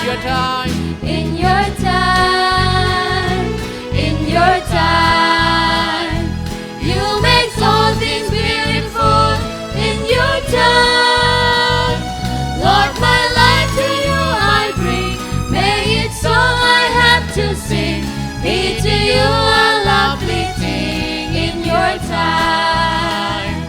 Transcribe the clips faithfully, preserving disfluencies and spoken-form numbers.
In your time, in your time, you make all things beautiful in your time. Lord, my life to you I bring. May each song I have to sing be to you a lovely thing in your time.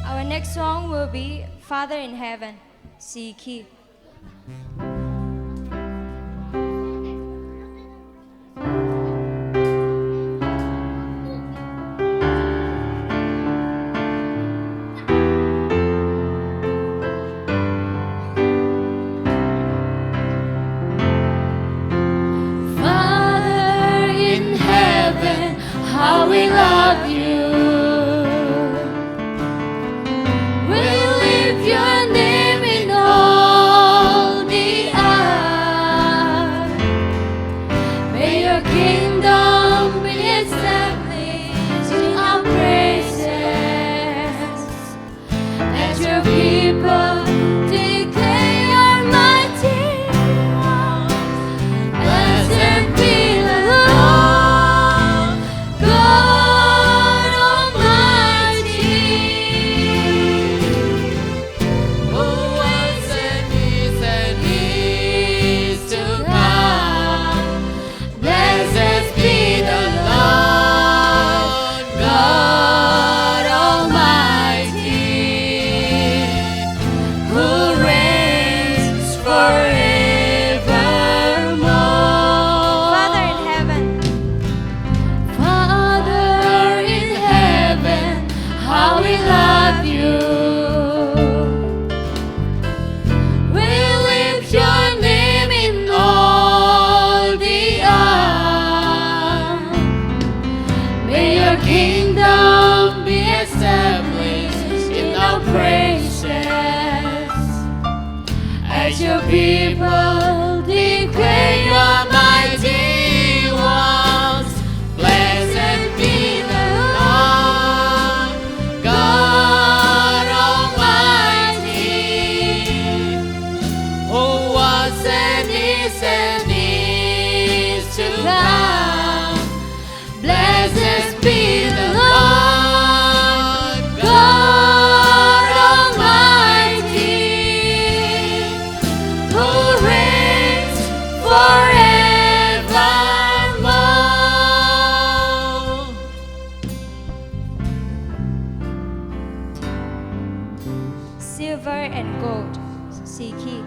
Our next song will be Father in Heaven, C key. Father in heaven, how we love you. We lift your name in all the earth. May your kingdom be established in our praises. Let your people declare your mighty works. Blessed be the Lord God Almighty, who was and is and is to come. Blessed be the Lord God Almighty, who reigns forevermore. Father in heaven. Father in heaven, how we love you. We lift your name in all the earth. May your kingdom be established in our praises. As your people declare your mighty works, blessed be the Lord God Almighty, who was and is and is to come. Blessed be the Lord God Almighty, who reigns forevermore. Silver and gold, C key.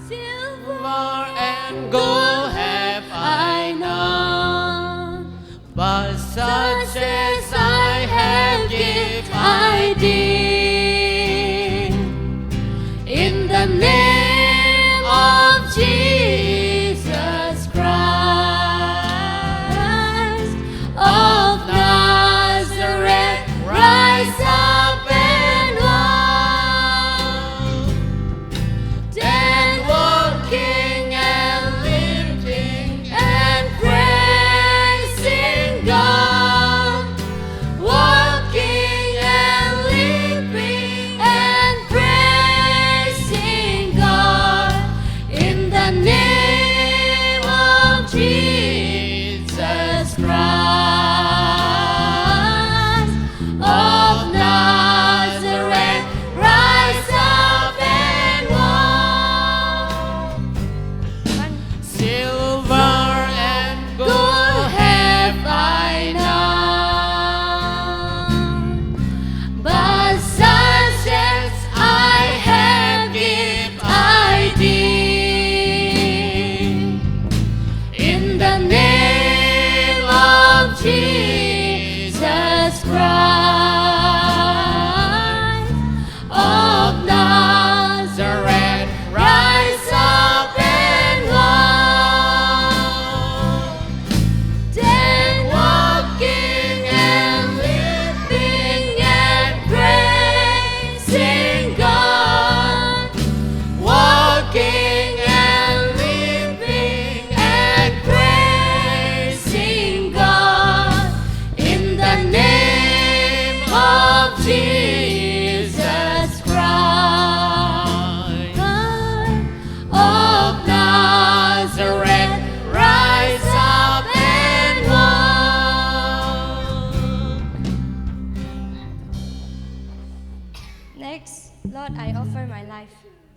Silver and gold have I none,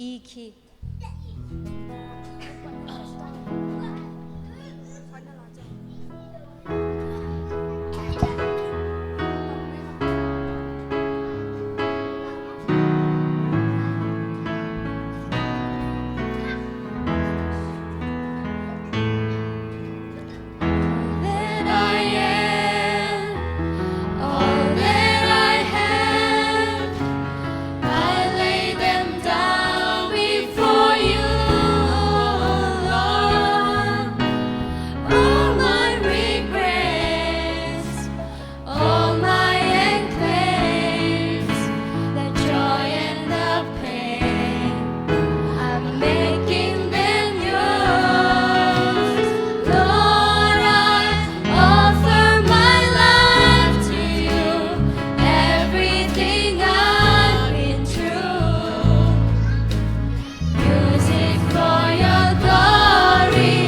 E key. All that I am, all that I have, I lay them down before you, Lord. All my regrets, all my enclaves, the joy and the pain, I'm making them yours. Lord, I offer my life to you, everything I've been through. Use it for your glory.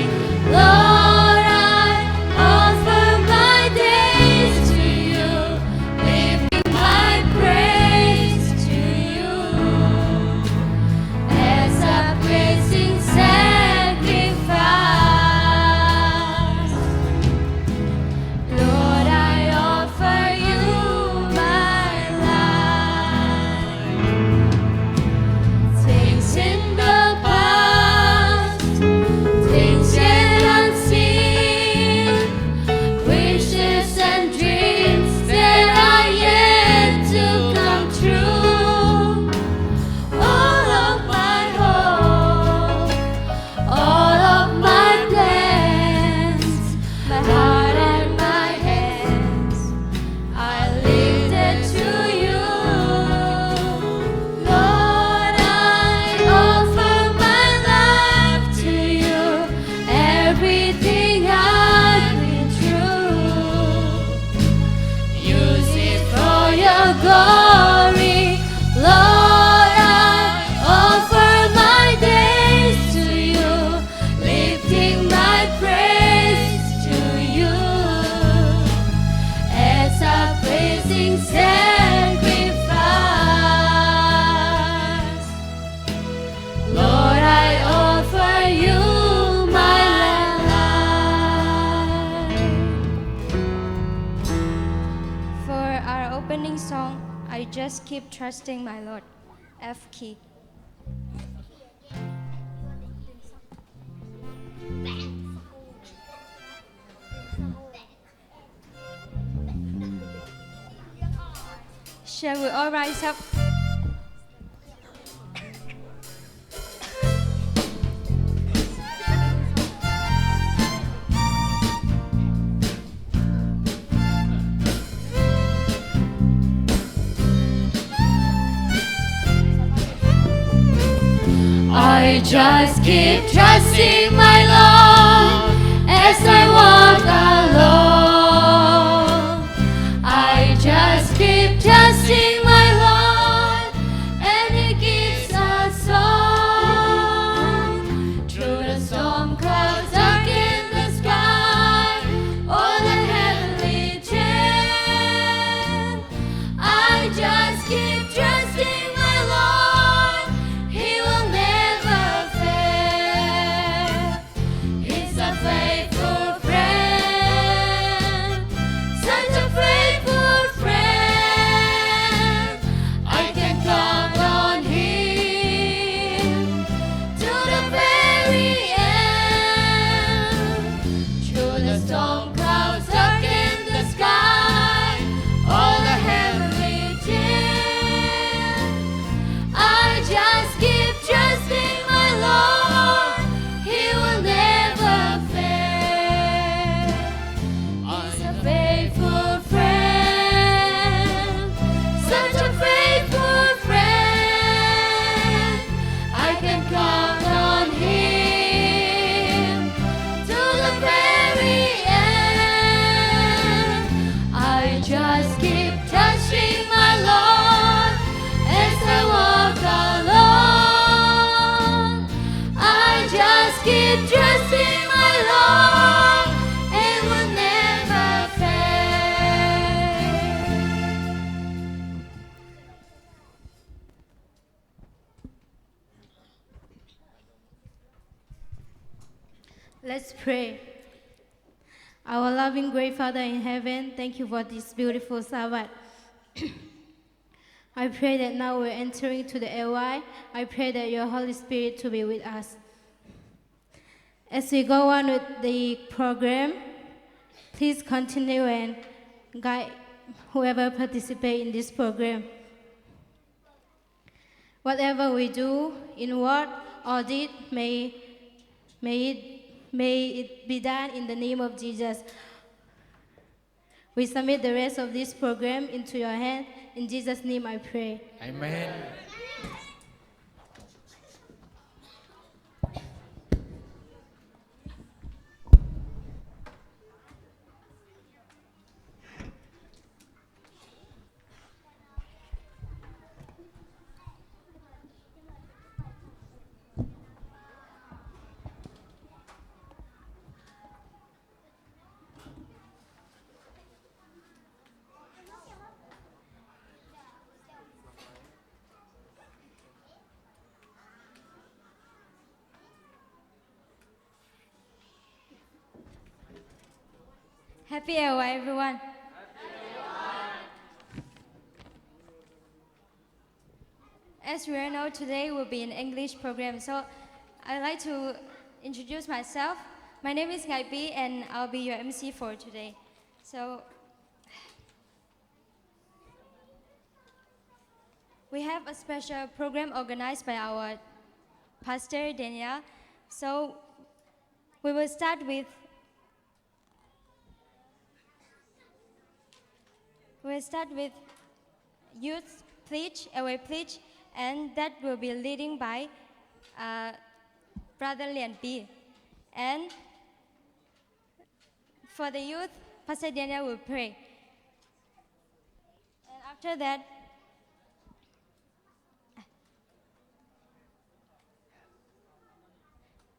Lord, I offer my days to you, lifting my praise to you as a pleasing sacrifice. Lord, I offer you my life. Things in the past, things yet unseen, wishes and dreams that are yet to come true. All of my hope, all of my plans, my heart and my hands, I lift it to you. Lord, I offer my life to you, everything I've been through. Use it for your glory. Lord, I offer my days to you, lifting my praise to you as a pleasing sacrifice. Lord, I offer you my life. For our opening song, I Just Keep Trusting My Lord, F key. Shall we all rise up? I just keep trusting my Lord as I walk along. I just keep trusting my Lord, and He keeps a song. Through the storm clouds darken the sky, o'er the heavenly land, I just keep trusting my Lord. He will never fail. He's a faithful friend, such a faithful friend. I can count on Him to the very end. Through the storm clouds darken the sky, o'er the heavenly land, I just keep trusting my Lord. He will never fail. He's a faithful friend, such a faithful friend. I can count on Him to the very end. Let's pray. Our loving great Father in heaven, thank you for this beautiful Sabbath. I pray that now we're entering to the L Y. I pray that your Holy Spirit to be with us. As we go on with the program, please continue and guide whoever participate in this program. Whatever we do, in word or deed, may, may it, may it be done in the name of Jesus. We submit the rest of this program into your hand. In Jesus' name I pray. Amen. Happy L Y, everyone. As we all know, today will be an English program, so I'd like to introduce myself. My name is Ngai Pi, and I'll be your M C for today. So, we have a special program organized by our Pastor Daniel. So, we will start with We'll start with youth pledge, L Y pledge, and that will be leading by, uh, Brother Lian Pi. And for the youth, Pastor Daniel will pray. And after that,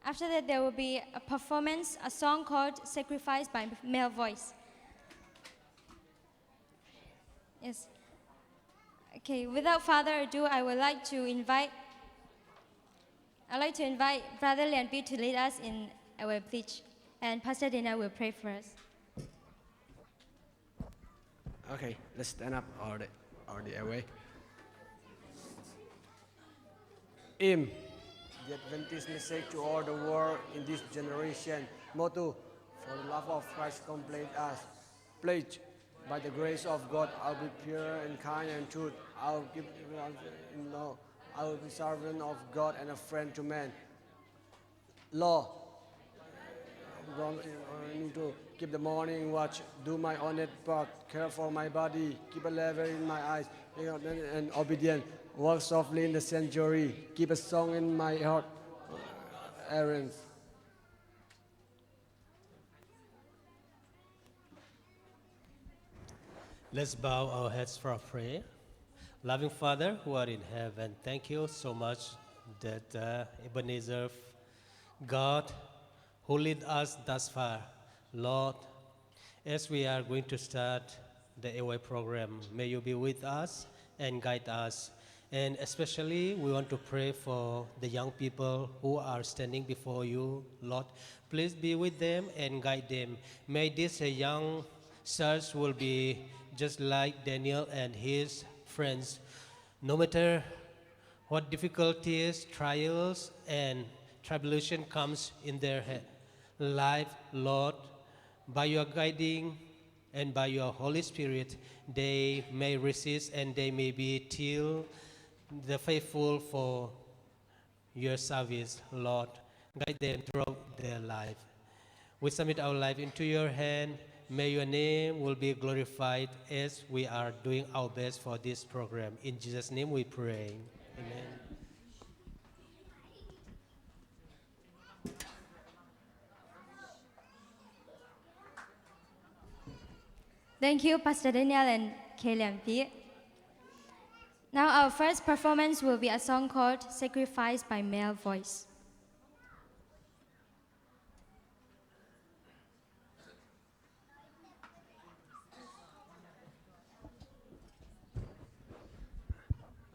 After that, there will be a performance, a song called Sacrifice by Male Voice. Yes. Okay, without further ado, I would like to invite, I'd like to invite Brother Lian Pi to lead us in our pledge, and Pastor Daniel will pray for us. Okay, let's stand up all the, all the way. Im, the Adventist message to all the world in this generation. Motto, for the love of Christ complete us. Pledge, by the grace of God, I'll be pure and kind and truth. I'll give, you know, I will be servant of God and a friend to men. Law. Going to keep the morning watch, do my honest part, care for my body, keep a level in my eyes, and obedient, walk softly in the sanctuary, keep a song in my heart. Aaron. Let's bow our heads for a prayer. Loving Father who art in heaven, thank you so much that, uh, Ebenezer God who lead us thus far. Lord, as we are going to start the L Y program, may you be with us and guide us. And especially, we want to pray for the young people who are standing before you, Lord. Please be with them and guide them. May this, uh, young church will be just like Daniel and his friends. No matter what difficulties, trials, and tribulation comes in their he-, life, Lord, by your guiding and by your Holy Spirit, they may resist and they may be till the faithful for your service, Lord. Guide them throughout their life. We submit our life into your hand. May your name will be glorified as we are doing our best for this program. In Jesus' name we pray. Amen. Thank you, Pastor Daniel and K Lian Pi. Now our first performance will be a song called Sacrifice by Male Voice.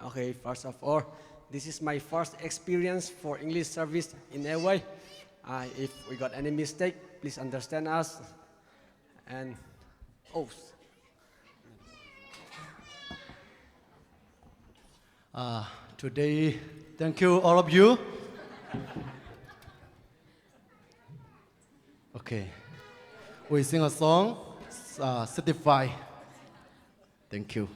Okay, first of all, this is my first experience for English service in L Y. Uh, if we got any mistake, please understand us. And oh, uh, today, thank you, all of you. Okay. We sing a song, uh, Sanctify. Thank you.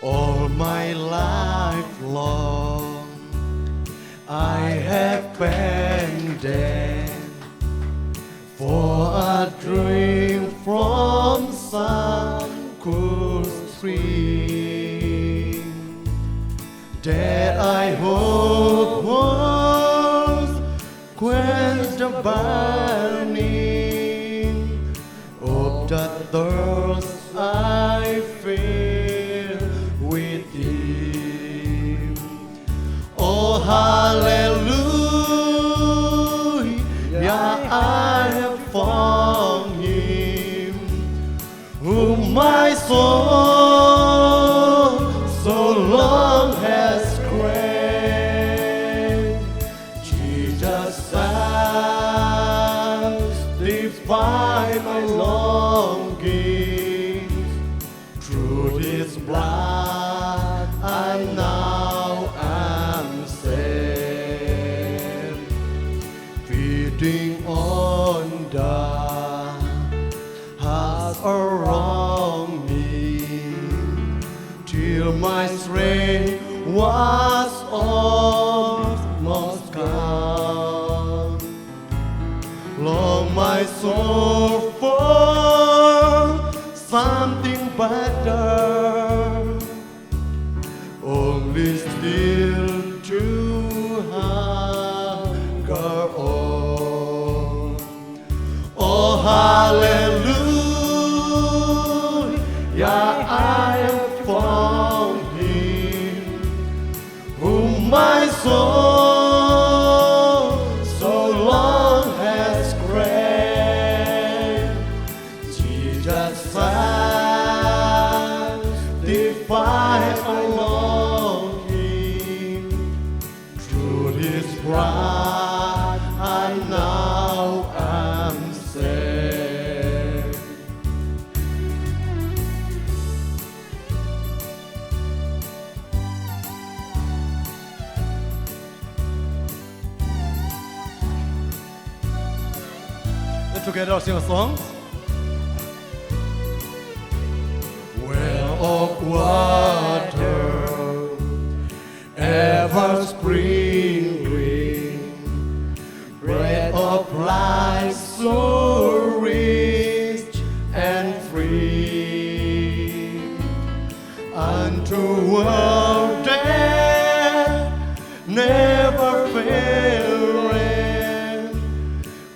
All my life long, I have panted for a drink from some cool spring that I hope was quench the burning of the thirst I feel within. Oh, hallelujah, I have found him whom my soul so long has craved. Jesus sanctify my longings. Through his blood I now am saved. Feeding on the hearts around me, till my strength was almost gone. Long my soul for something better, only still to hunger on. Oh, hallelujah, I have found him whom my soul so long has craved. Jesus sanctify my longing. Through his blood I now am saved. Let's together sing a song. Well of water, ever sprinkling, bread of life so rich and free, unto world that never failing,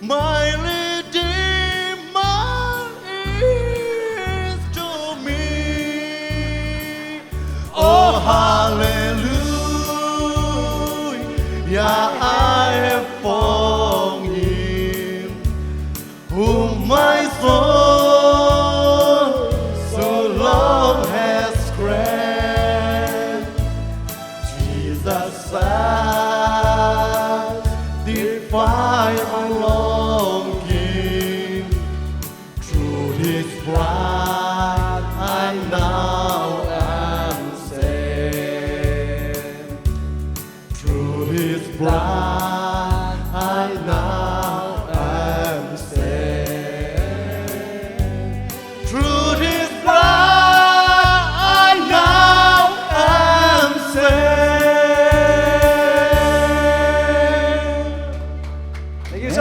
my Redeemer is to me. Oh, hallelujah, I have found him whom my soul so long has craved. Jesus sanctify my longing. Through his blood I now am saved. Through his blood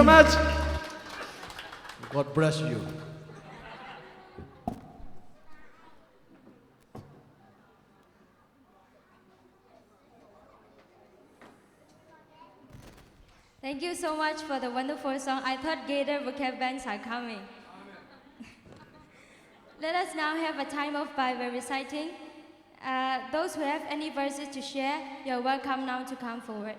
Much. God bless you. Thank you so much for the wonderful song. I thought Gaither Vocab Bands are coming. Let us now have a time of Bible reciting. Uh, those who have any verses to share, you're welcome now to come forward.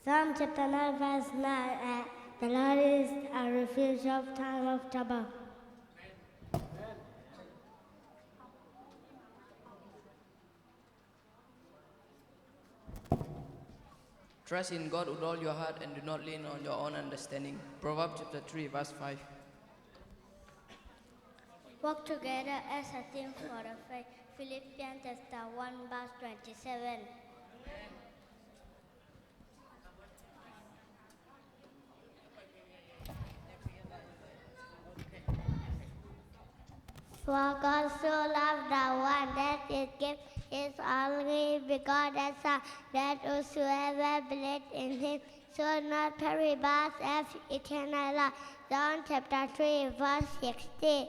Psalm chapter nine, verse nine, uh, "The Lord is a refuge of time of trouble." Trust in God with all your heart and do not lean on your own understanding. Proverbs chapter three, verse five. Work together as a team for the faith. Philippians chapter one, verse twenty-seven. For God so loved the world that he gave his only begotten Son, that whosoever believeth in him should not perish but have eternal life. John chapter three, verse sixteen.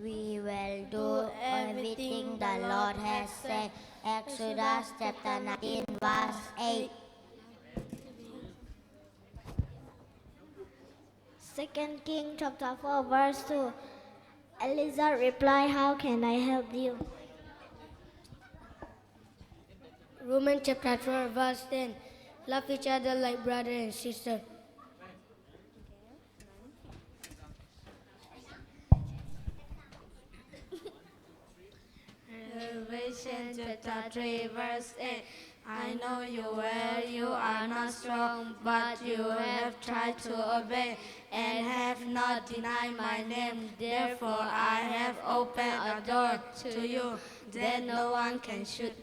We will do everything the Lord has said. Exodus chapter nineteen, verse eight. Second King chapter four, verse two. Eliezer replied, "How can I help you?" Romans chapter twelve, verse ten. Love each other like brother and sister. Revelation chapter three, verse eight. I know you well, you are not strong, but you have tried to obey and have not denied my name. Therefore, I have opened a door to you that no one can shut.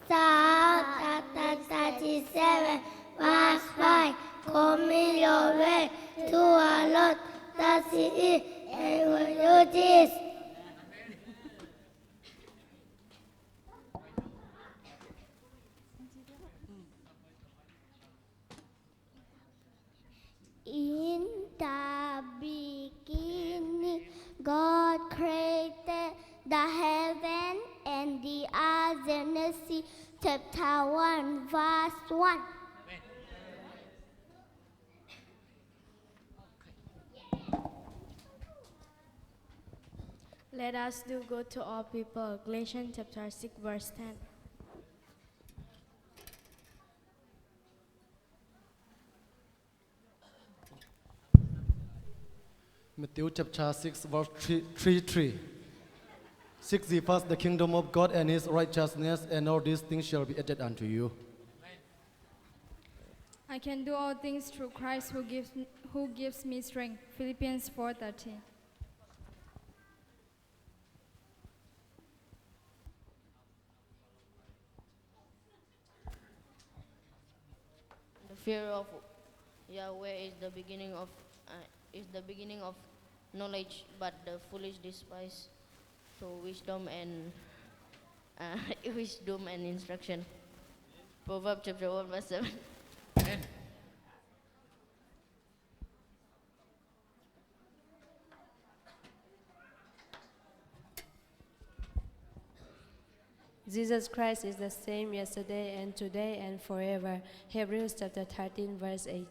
Psalm chapter thirty-seven, verse five. Commit your way to the Lord, trust in him, and he will do this. In the beginning, God created the heaven and the earth. Genesis chapter one, verse one. Let us do good to all people. Galatians chapter six, verse ten. Matthew chapter six, verse three, three, three. "Seek ye first the kingdom of God and his righteousness, and all these things shall be added unto you." I can do all things through Christ who gives, who gives me strength. Philippians four thirteen. The fear of Yahweh is the beginning of, uh, is the beginning of knowledge, but the foolish despise to wisdom and, uh, wisdom and instruction. Proverbs chapter one, verse seven. Amen. Jesus Christ is the same yesterday and today and forever. Hebrews chapter thirteen, verse eight.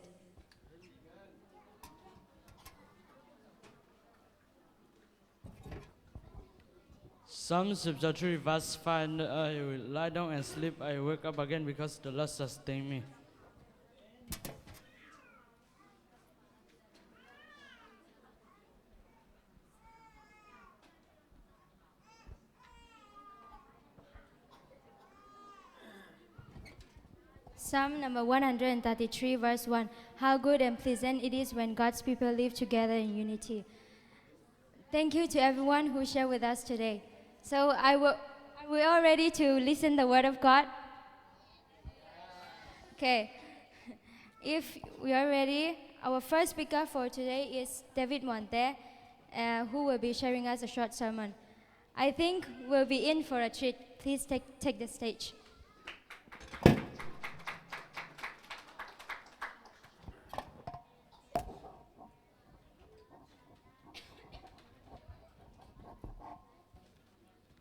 Psalms chapter three, verse five. "I will lie down and sleep. I wake up again because the Lord sustain me." Psalm number one hundred and thirty-three, verse one. How good and pleasant it is when God's people live together in unity. Thank you to everyone who shared with us today. So I will, are we all ready to listen the word of God? Okay. If we are ready, our first speaker for today is David Monte, uh, who will be sharing us a short sermon. I think we'll be in for a treat. Please take, take the stage.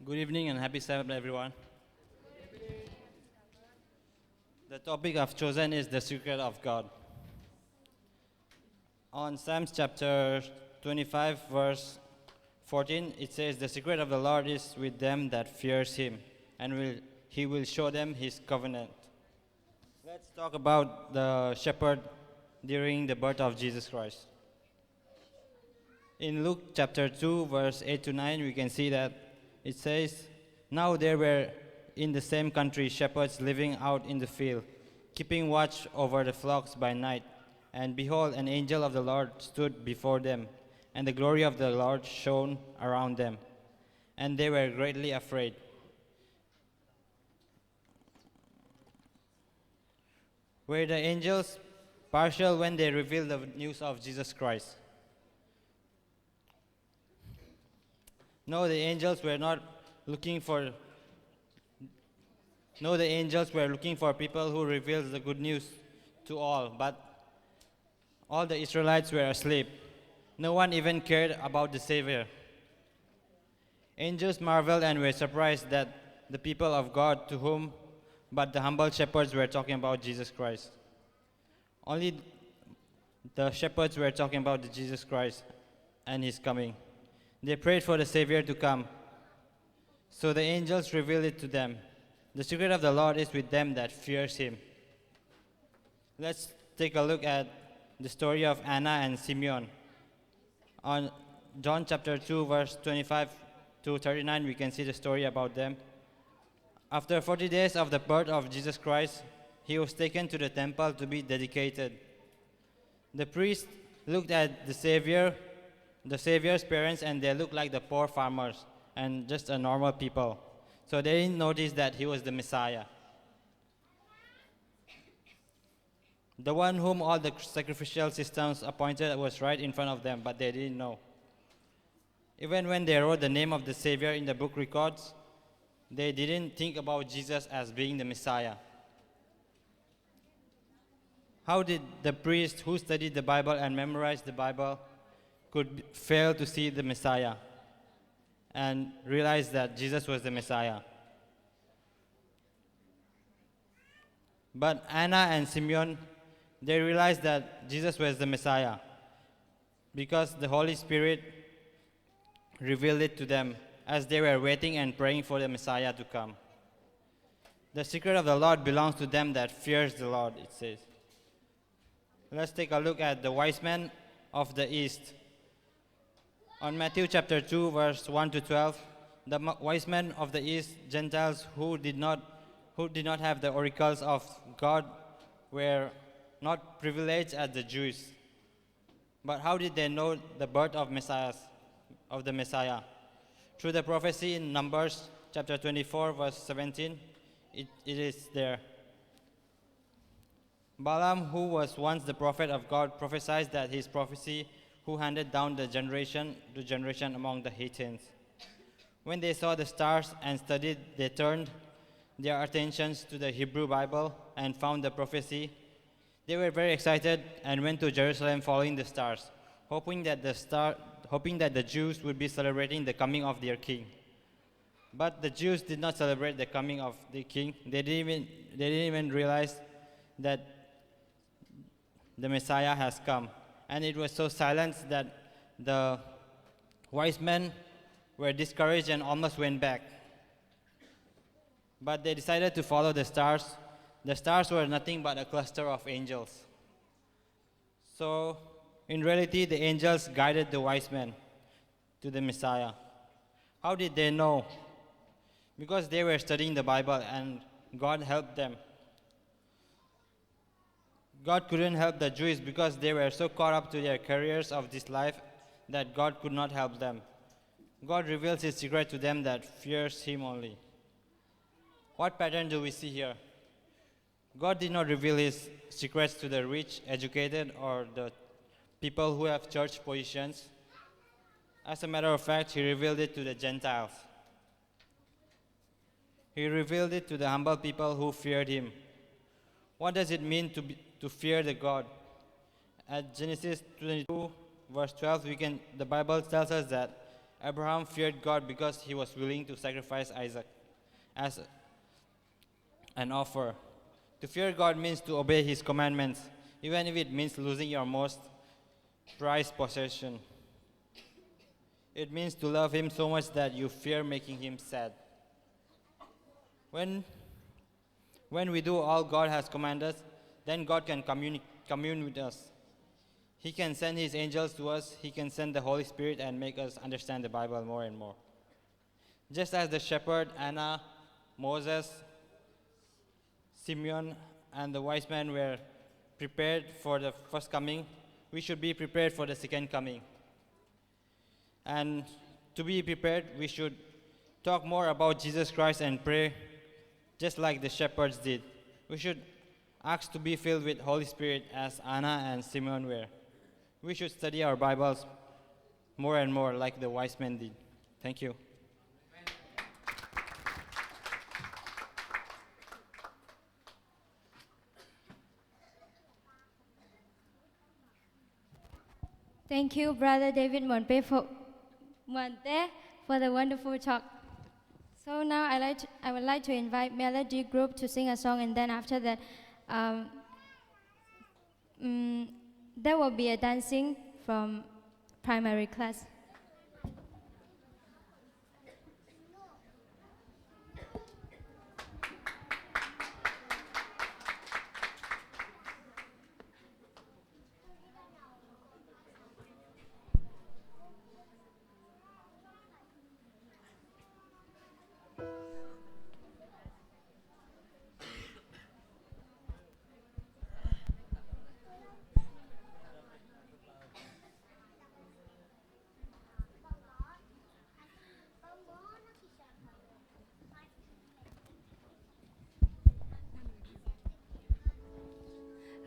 Good evening and happy Sabbath, everyone. The topic I've chosen is the secret of God. On Psalms chapter twenty-five, verse fourteen, it says, "The secret of the Lord is with them that fears him, and will, he will show them his covenant." Let's talk about the shepherd during the birth of Jesus Christ. In Luke chapter two, verse eight to nine, we can see that it says, "Now there were in the same country shepherds living out in the field, keeping watch over the flocks by night. And behold, an angel of the Lord stood before them, and the glory of the Lord shone around them. And they were greatly afraid." Were the angels partial when they revealed the news of Jesus Christ? No, the angels were not looking for, no, the angels were looking for people who reveals the good news to all, but all the Israelites were asleep. No one even cared about the Savior. Angels marveled and were surprised that the people of God to whom but the humble shepherds were talking about Jesus Christ. Only the shepherds were talking about the Jesus Christ and his coming. They prayed for the Savior to come. So the angels revealed it to them. The secret of the Lord is with them that fears him. Let's take a look at the story of Anna and Simeon. On John chapter two, verse twenty-five to thirty-nine, we can see the story about them. After forty days of the birth of Jesus Christ, he was taken to the temple to be dedicated. The priest looked at the Savior, the Savior's parents, and they looked like the poor farmers and just a normal people. So they didn't notice that he was the Messiah. The one whom all the sacrificial systems appointed was right in front of them, but they didn't know. Even when they wrote the name of the Savior in the book records, they didn't think about Jesus as being the Messiah. How did the priest who studied the Bible and memorized the Bible could fail to see the Messiah and realize that Jesus was the Messiah? But Anna and Simeon, they realized that Jesus was the Messiah because the Holy Spirit revealed it to them as they were waiting and praying for the Messiah to come. The secret of the Lord belongs to them that fears the Lord, it says. Let's take a look at the wise men of the East. On Matthew chapter two, verse one to twelve, the wise men of the East, Gentiles who did not, who did not have the oracles of God, were not privileged as the Jews. But how did they know the birth of Messiah, of the Messiah? Through the prophecy in Numbers chapter twenty-four, verse seventeen, it, it is there. Balaam, who was once the prophet of God, prophesied that his prophecy who handed down the generation to generation among the heathens. When they saw the stars and studied, they turned their attentions to the Hebrew Bible and found the prophecy. They were very excited and went to Jerusalem following the stars, hoping that the star, hoping that the Jews would be celebrating the coming of their king. But the Jews did not celebrate the coming of the king. They didn't even, they didn't even realize that the Messiah has come. And it was so silent that the wise men were discouraged and almost went back. But they decided to follow the stars. The stars were nothing but a cluster of angels. So, in reality, the angels guided the wise men to the Messiah. How did they know? Because they were studying the Bible and God helped them. God couldn't help the Jews because they were so caught up to their careers of this life that God could not help them. God reveals his secret to them that fears him only. What pattern do we see here? God did not reveal his secrets to the rich, educated, or the people who have church positions. As a matter of fact, he revealed it to the Gentiles. He revealed it to the humble people who feared him. What does it mean to be, to fear the God? At Genesis twenty-two, verse twelve, we can, the Bible tells us that Abraham feared God because he was willing to sacrifice Isaac as an offer. To fear God means to obey his commandments, even if it means losing your most prized possession. It means to love him so much that you fear making him sad. When, when we do all God has commanded us, then God can communi-, commune with us. He can send his angels to us. He can send the Holy Spirit and make us understand the Bible more and more. Just as the shepherd, Anna, Moses, Simeon, and the wise men were prepared for the first coming, we should be prepared for the second coming. And to be prepared, we should talk more about Jesus Christ and pray just like the shepherds did. We should ask to be filled with Holy Spirit as Anna and Simeon were. We should study our Bibles more and more like the wise men did. Thank you. Thank you, Brother David Monpe for, Monte, for the wonderful talk. So now I, like to, I would like to invite Melody Group to sing a song, and then after that, um, mm, there will be a dancing from primary class.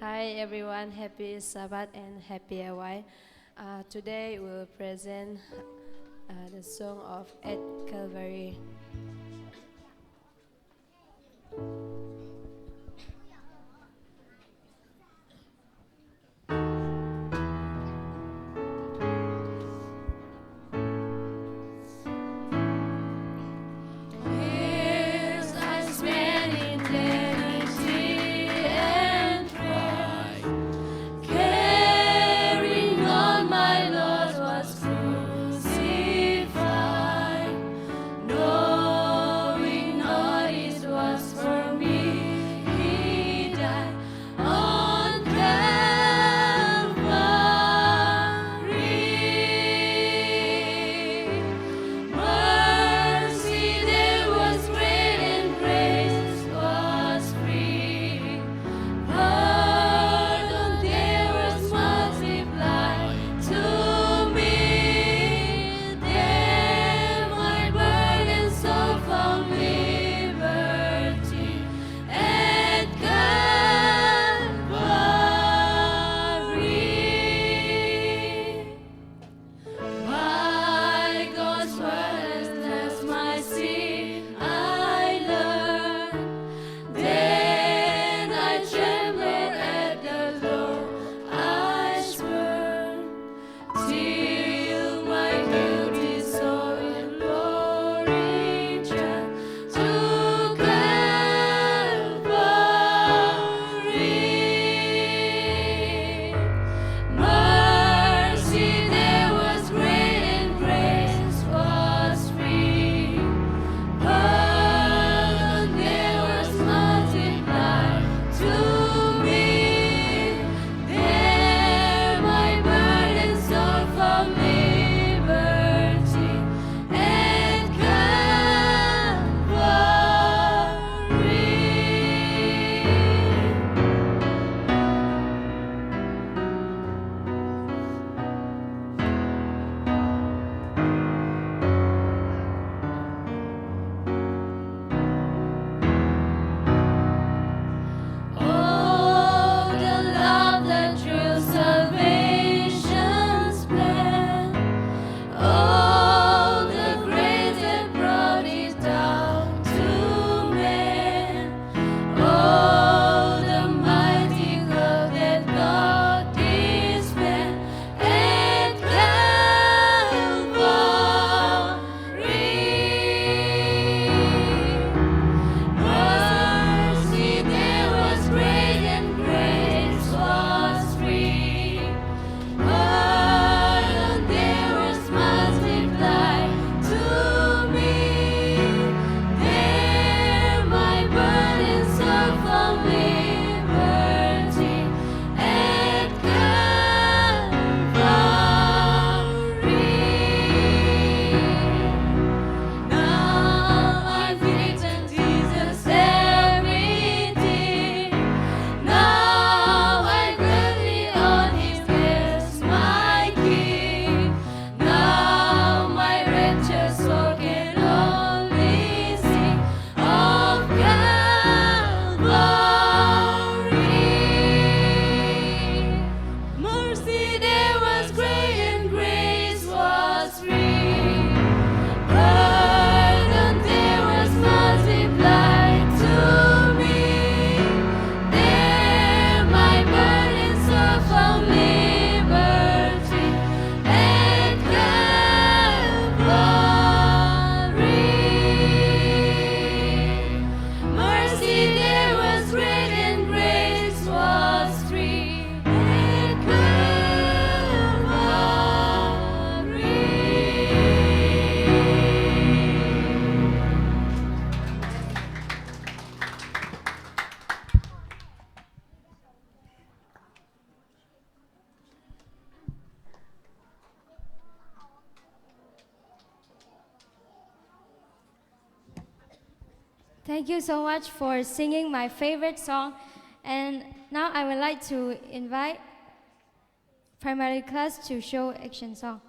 Hi everyone, happy Sabbath and happy A Y. Uh, today we'll present uh, the song of At Calvary. Thank you so much for singing my favorite song. And now I would like to invite primary class to show action song.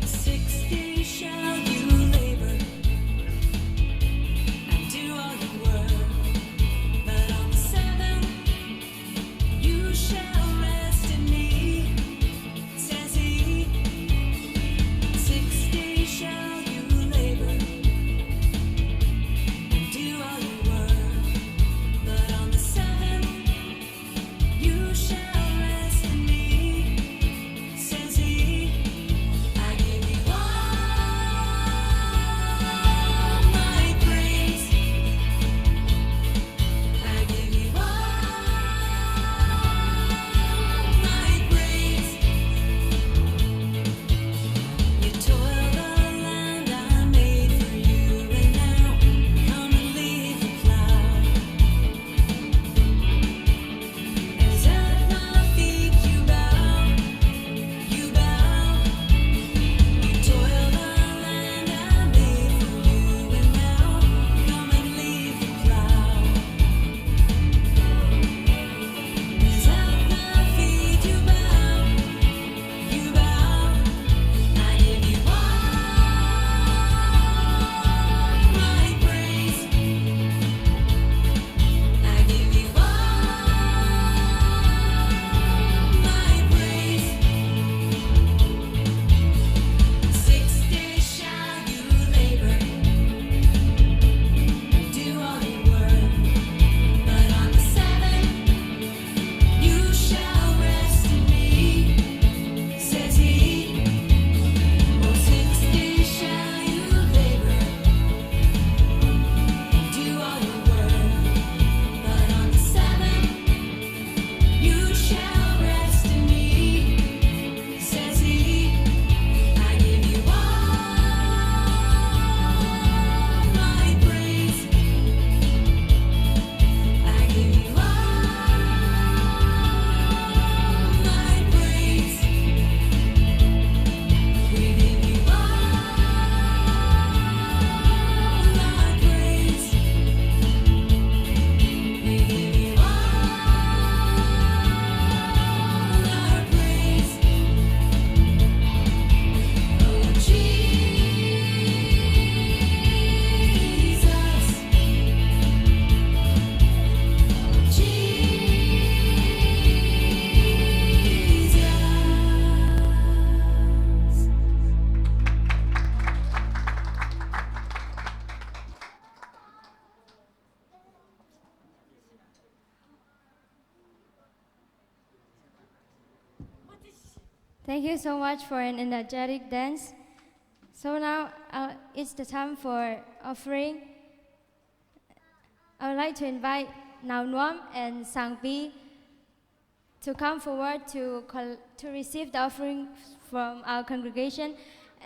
Six days shall you labor and do all your work, but on the seventh you shall rest in me, says he. Six days shall you labor and do all your work, but on the seventh you shall rest in me, says he. I give you all my praise. I give you all my praise. You toil the land I made for you, and now come and leave the plow. As at my feet you bow, you bow. You toil the land I made for you, and now come and leave the plow. As at my feet you bow, you bow. I give you all my praise. I give you all my praise. Six days shall you labor and do all your work, but on the seventh you shall rest in me, says he. Oh, six days shall you labor and do all your work, but on the seventh you shall rest in me, says he. I give you all my praise. I give you all my praise. We give you all our praise. We give you all our praise. Oh, Jesus. Thank you so much for an energetic dance. So now, uh, it's the time for offering. I would like to invite Nau Nuam and Sang Pi to come forward to col-, to receive the offering from our congregation.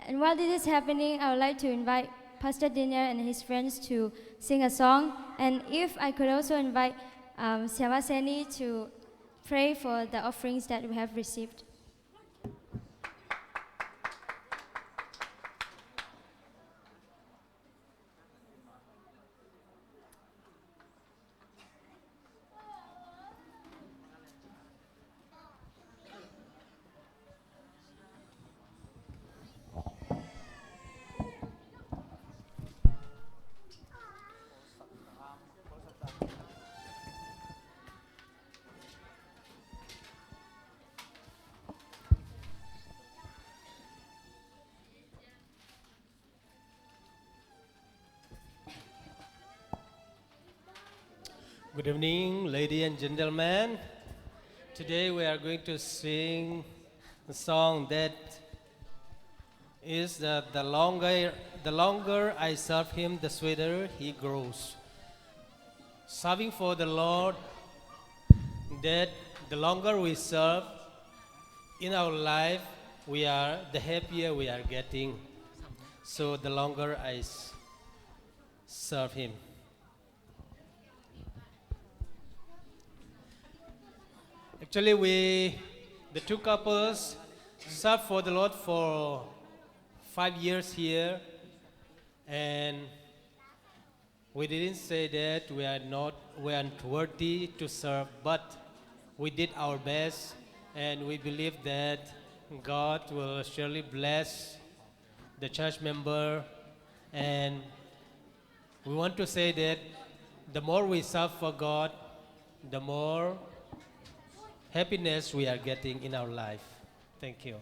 And while this is happening, I would like to invite Pastor Daniel and his friends to sing a song. And if I could also invite um, Siama Seni to pray for the offerings that we have received. Good evening, ladies and gentlemen. Today we are going to sing a song that is the, the longer, the longer I serve him, the sweeter he grows. Serving for the Lord, that the longer we serve in our life, we are, the happier we are getting. So the longer I s- serve him. Actually, we, the two couples, serve for the Lord for five years here, and we didn't say that we are not, we aren't worthy to serve, but we did our best, and we believe that God will surely bless the church member, and we want to say that the more we serve for God, the more happiness we are getting in our life. Thank you.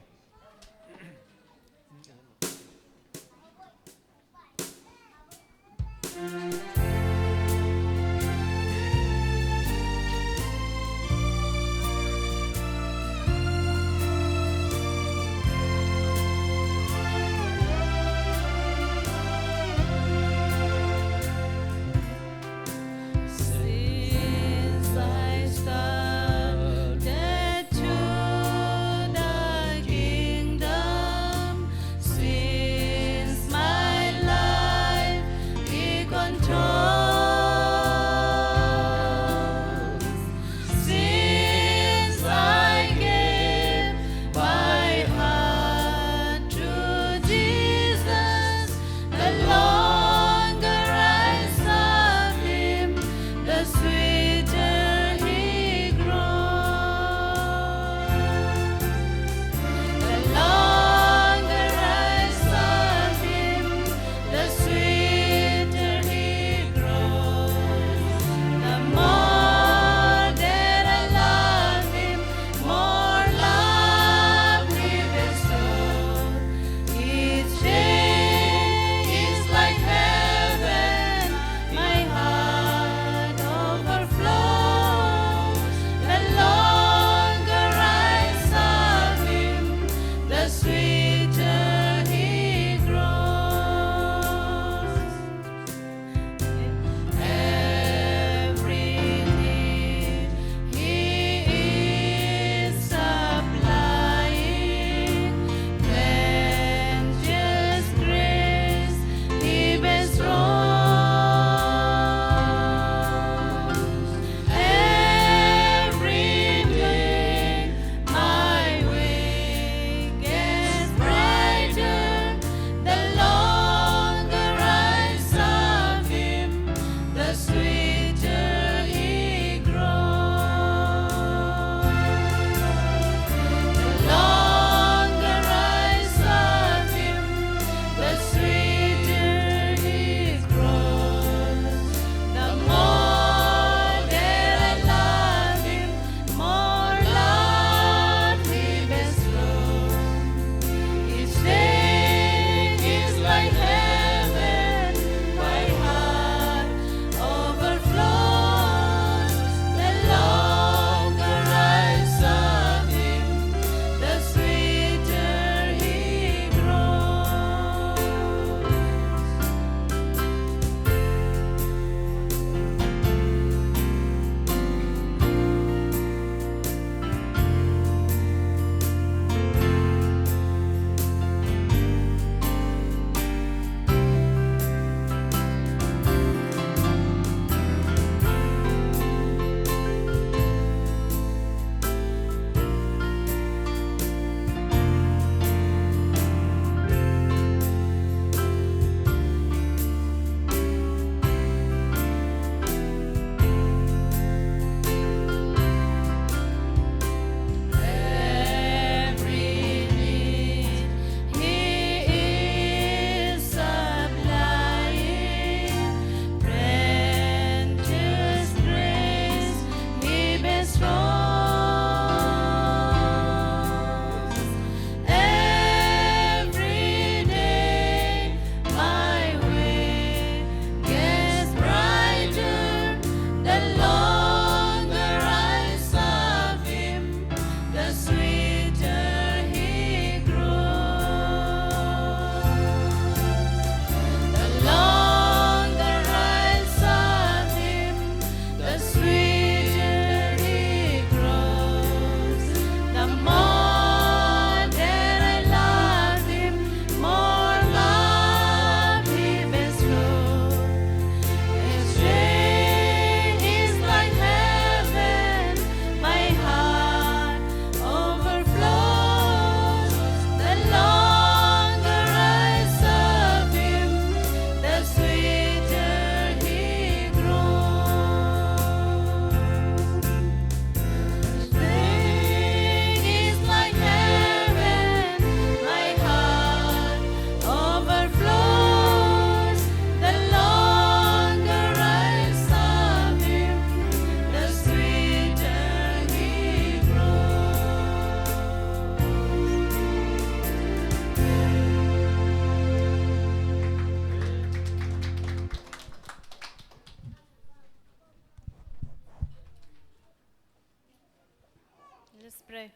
Let's pray.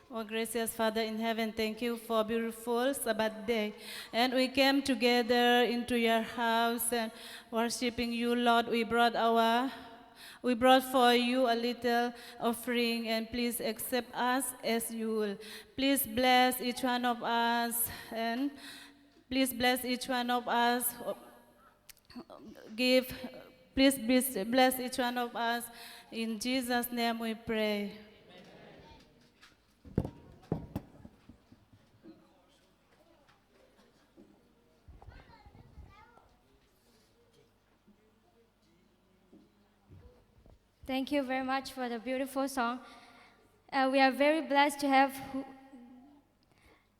Oh, gracious Father in heaven, thank you for a beautiful Sabbath day. And we came together into your house and worshiping you, Lord. We brought our, we brought for you a little offering, and please accept us as you will. Please bless each one of us, and please bless each one of us. Give, please bless, bless each one of us. In Jesus' name we pray. Thank you very much for the beautiful song. Uh, we are very blessed to have who-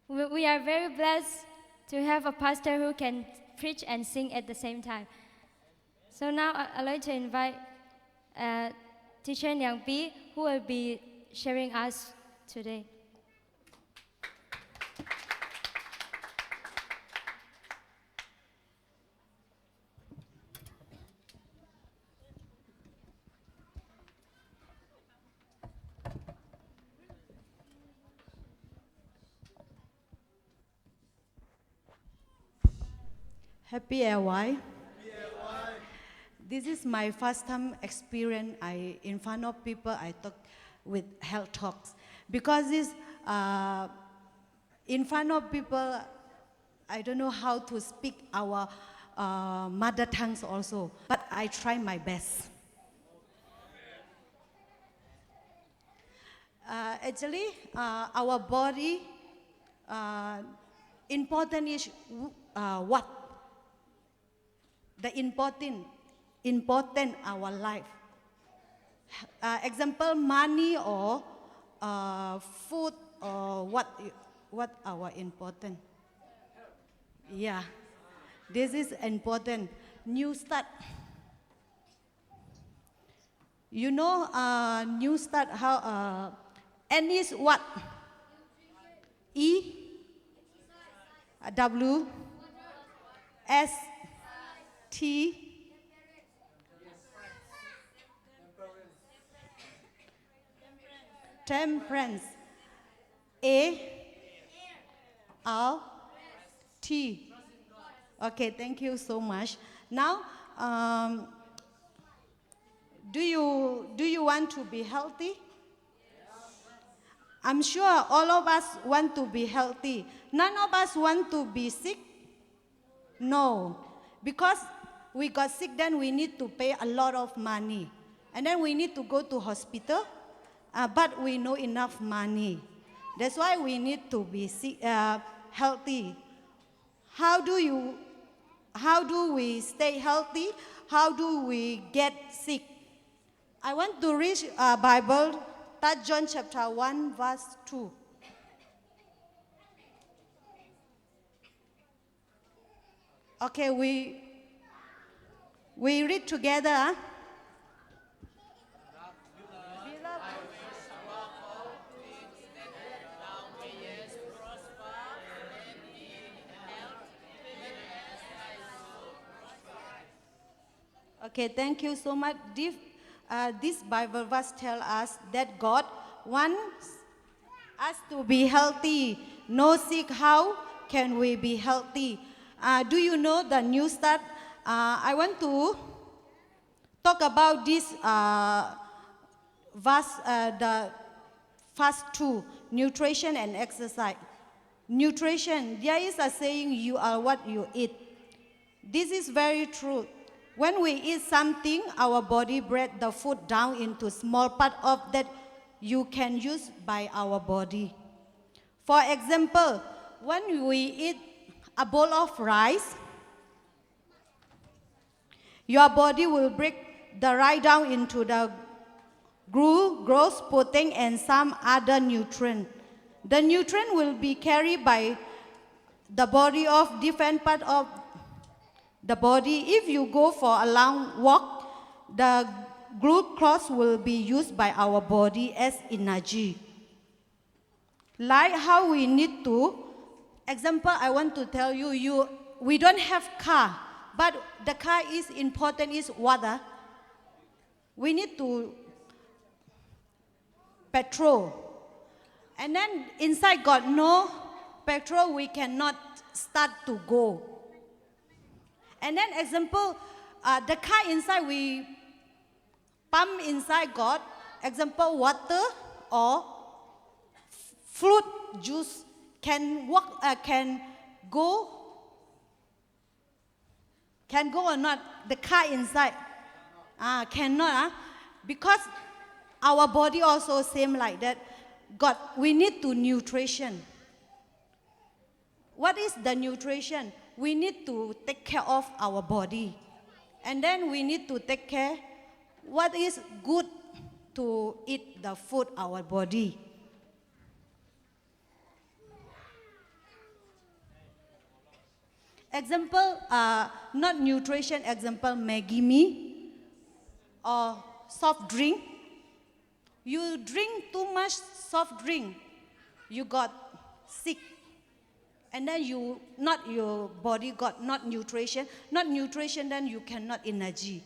we, we are very blessed to have a pastor who can preach and sing at the same time. So now I, I'd like to invite uh, Teacher Niang Pi, who will be sharing us today. Happy L Y. This is my first time experience. I in front of people. I talk with health talks because this uh, in front of people. I don't know how to speak our uh, mother tongues also, but I try my best. Uh, actually, uh, our body uh, important is w- uh, what? The important, important our life. Uh, example, money or uh, food or what? What our important? Yeah, this is important. New start. You know, uh, new start how uh, N is what? E W S T temperance. A R T. Okay, thank you so much. Now, um, do you do you want to be healthy? I'm sure all of us want to be healthy. None of us want to be sick. No, because we got sick, then we need to pay a lot of money, and then we need to go to hospital, uh, but we no enough money. That's why we need to be sick, uh, healthy. How do you? How do we stay healthy? How do we get sick? I want to read uh, Bible, Third John chapter one, verse two. Okay, we we read together. Okay, thank you so much. This, uh, this Bible verse tell us that God wants us to be healthy. No sick, how can we be healthy? Uh, do you know the new start? Uh, I want to talk about this uh, verse, uh, the first two, nutrition and exercise. Nutrition, there is a saying, you are what you eat. This is very true. When we eat something, our body break the food down into small part of that you can use by our body. For example, when we eat a bowl of rice, your body will break the rice down into the glu-, glucose, protein, and some other nutrient. The nutrient will be carried by the body of different part of the body. If you go for a long walk, the glucose will be used by our body as energy. Like how we need to, example, I want to tell you, you we don't have car, but the car is important is water. We need to petrol. And then inside got no petrol, we cannot start to go. And then example, uh, the car inside, we pump inside got, example, water or fruit juice can work, uh, can go can go or not? The car inside? Ah, cannot, ah. Because our body also same like that. God, we need to nutrition. What is the nutrition? We need to take care of our body. And then we need to take care what is good to eat the food our body. Example, uh, not nutrition, example, Maggi mee or soft drink. You drink too much soft drink, you got sick. And then you, not your body got not nutrition, not nutrition, then you cannot energy.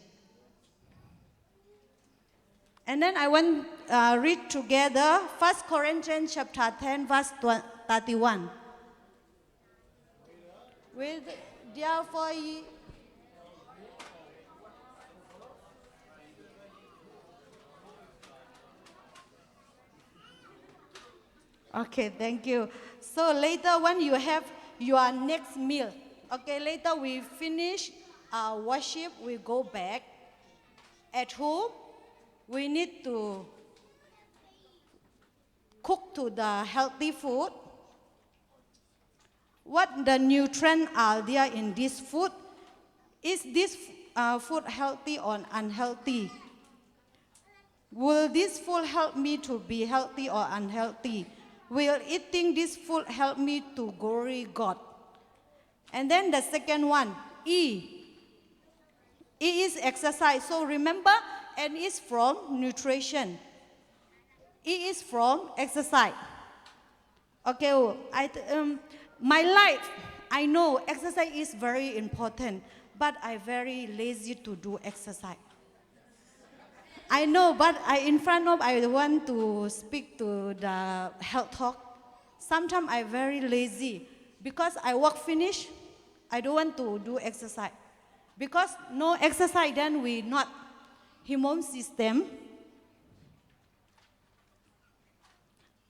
And then I want, uh, read together First Corinthians chapter ten, verse thirty-one. With, therefore, ye Okay, thank you. So later when you have your next meal, okay, later we finish, uh, worship, we go back. At home, we need to cook to the healthy food. What the nutrient are there in this food? Is this, uh, food healthy or unhealthy? Will this food help me to be healthy or unhealthy? Will eating this food help me to glory God? And then the second one, E. E is exercise. So remember, N is from nutrition. E is from exercise. Okay, oh, I th- um, my life, I know exercise is very important, but I very lazy to do exercise. I know, but I in front of, I want to speak to the health talk. Sometimes I very lazy because I work finish. I don't want to do exercise because no exercise, then we not immune system.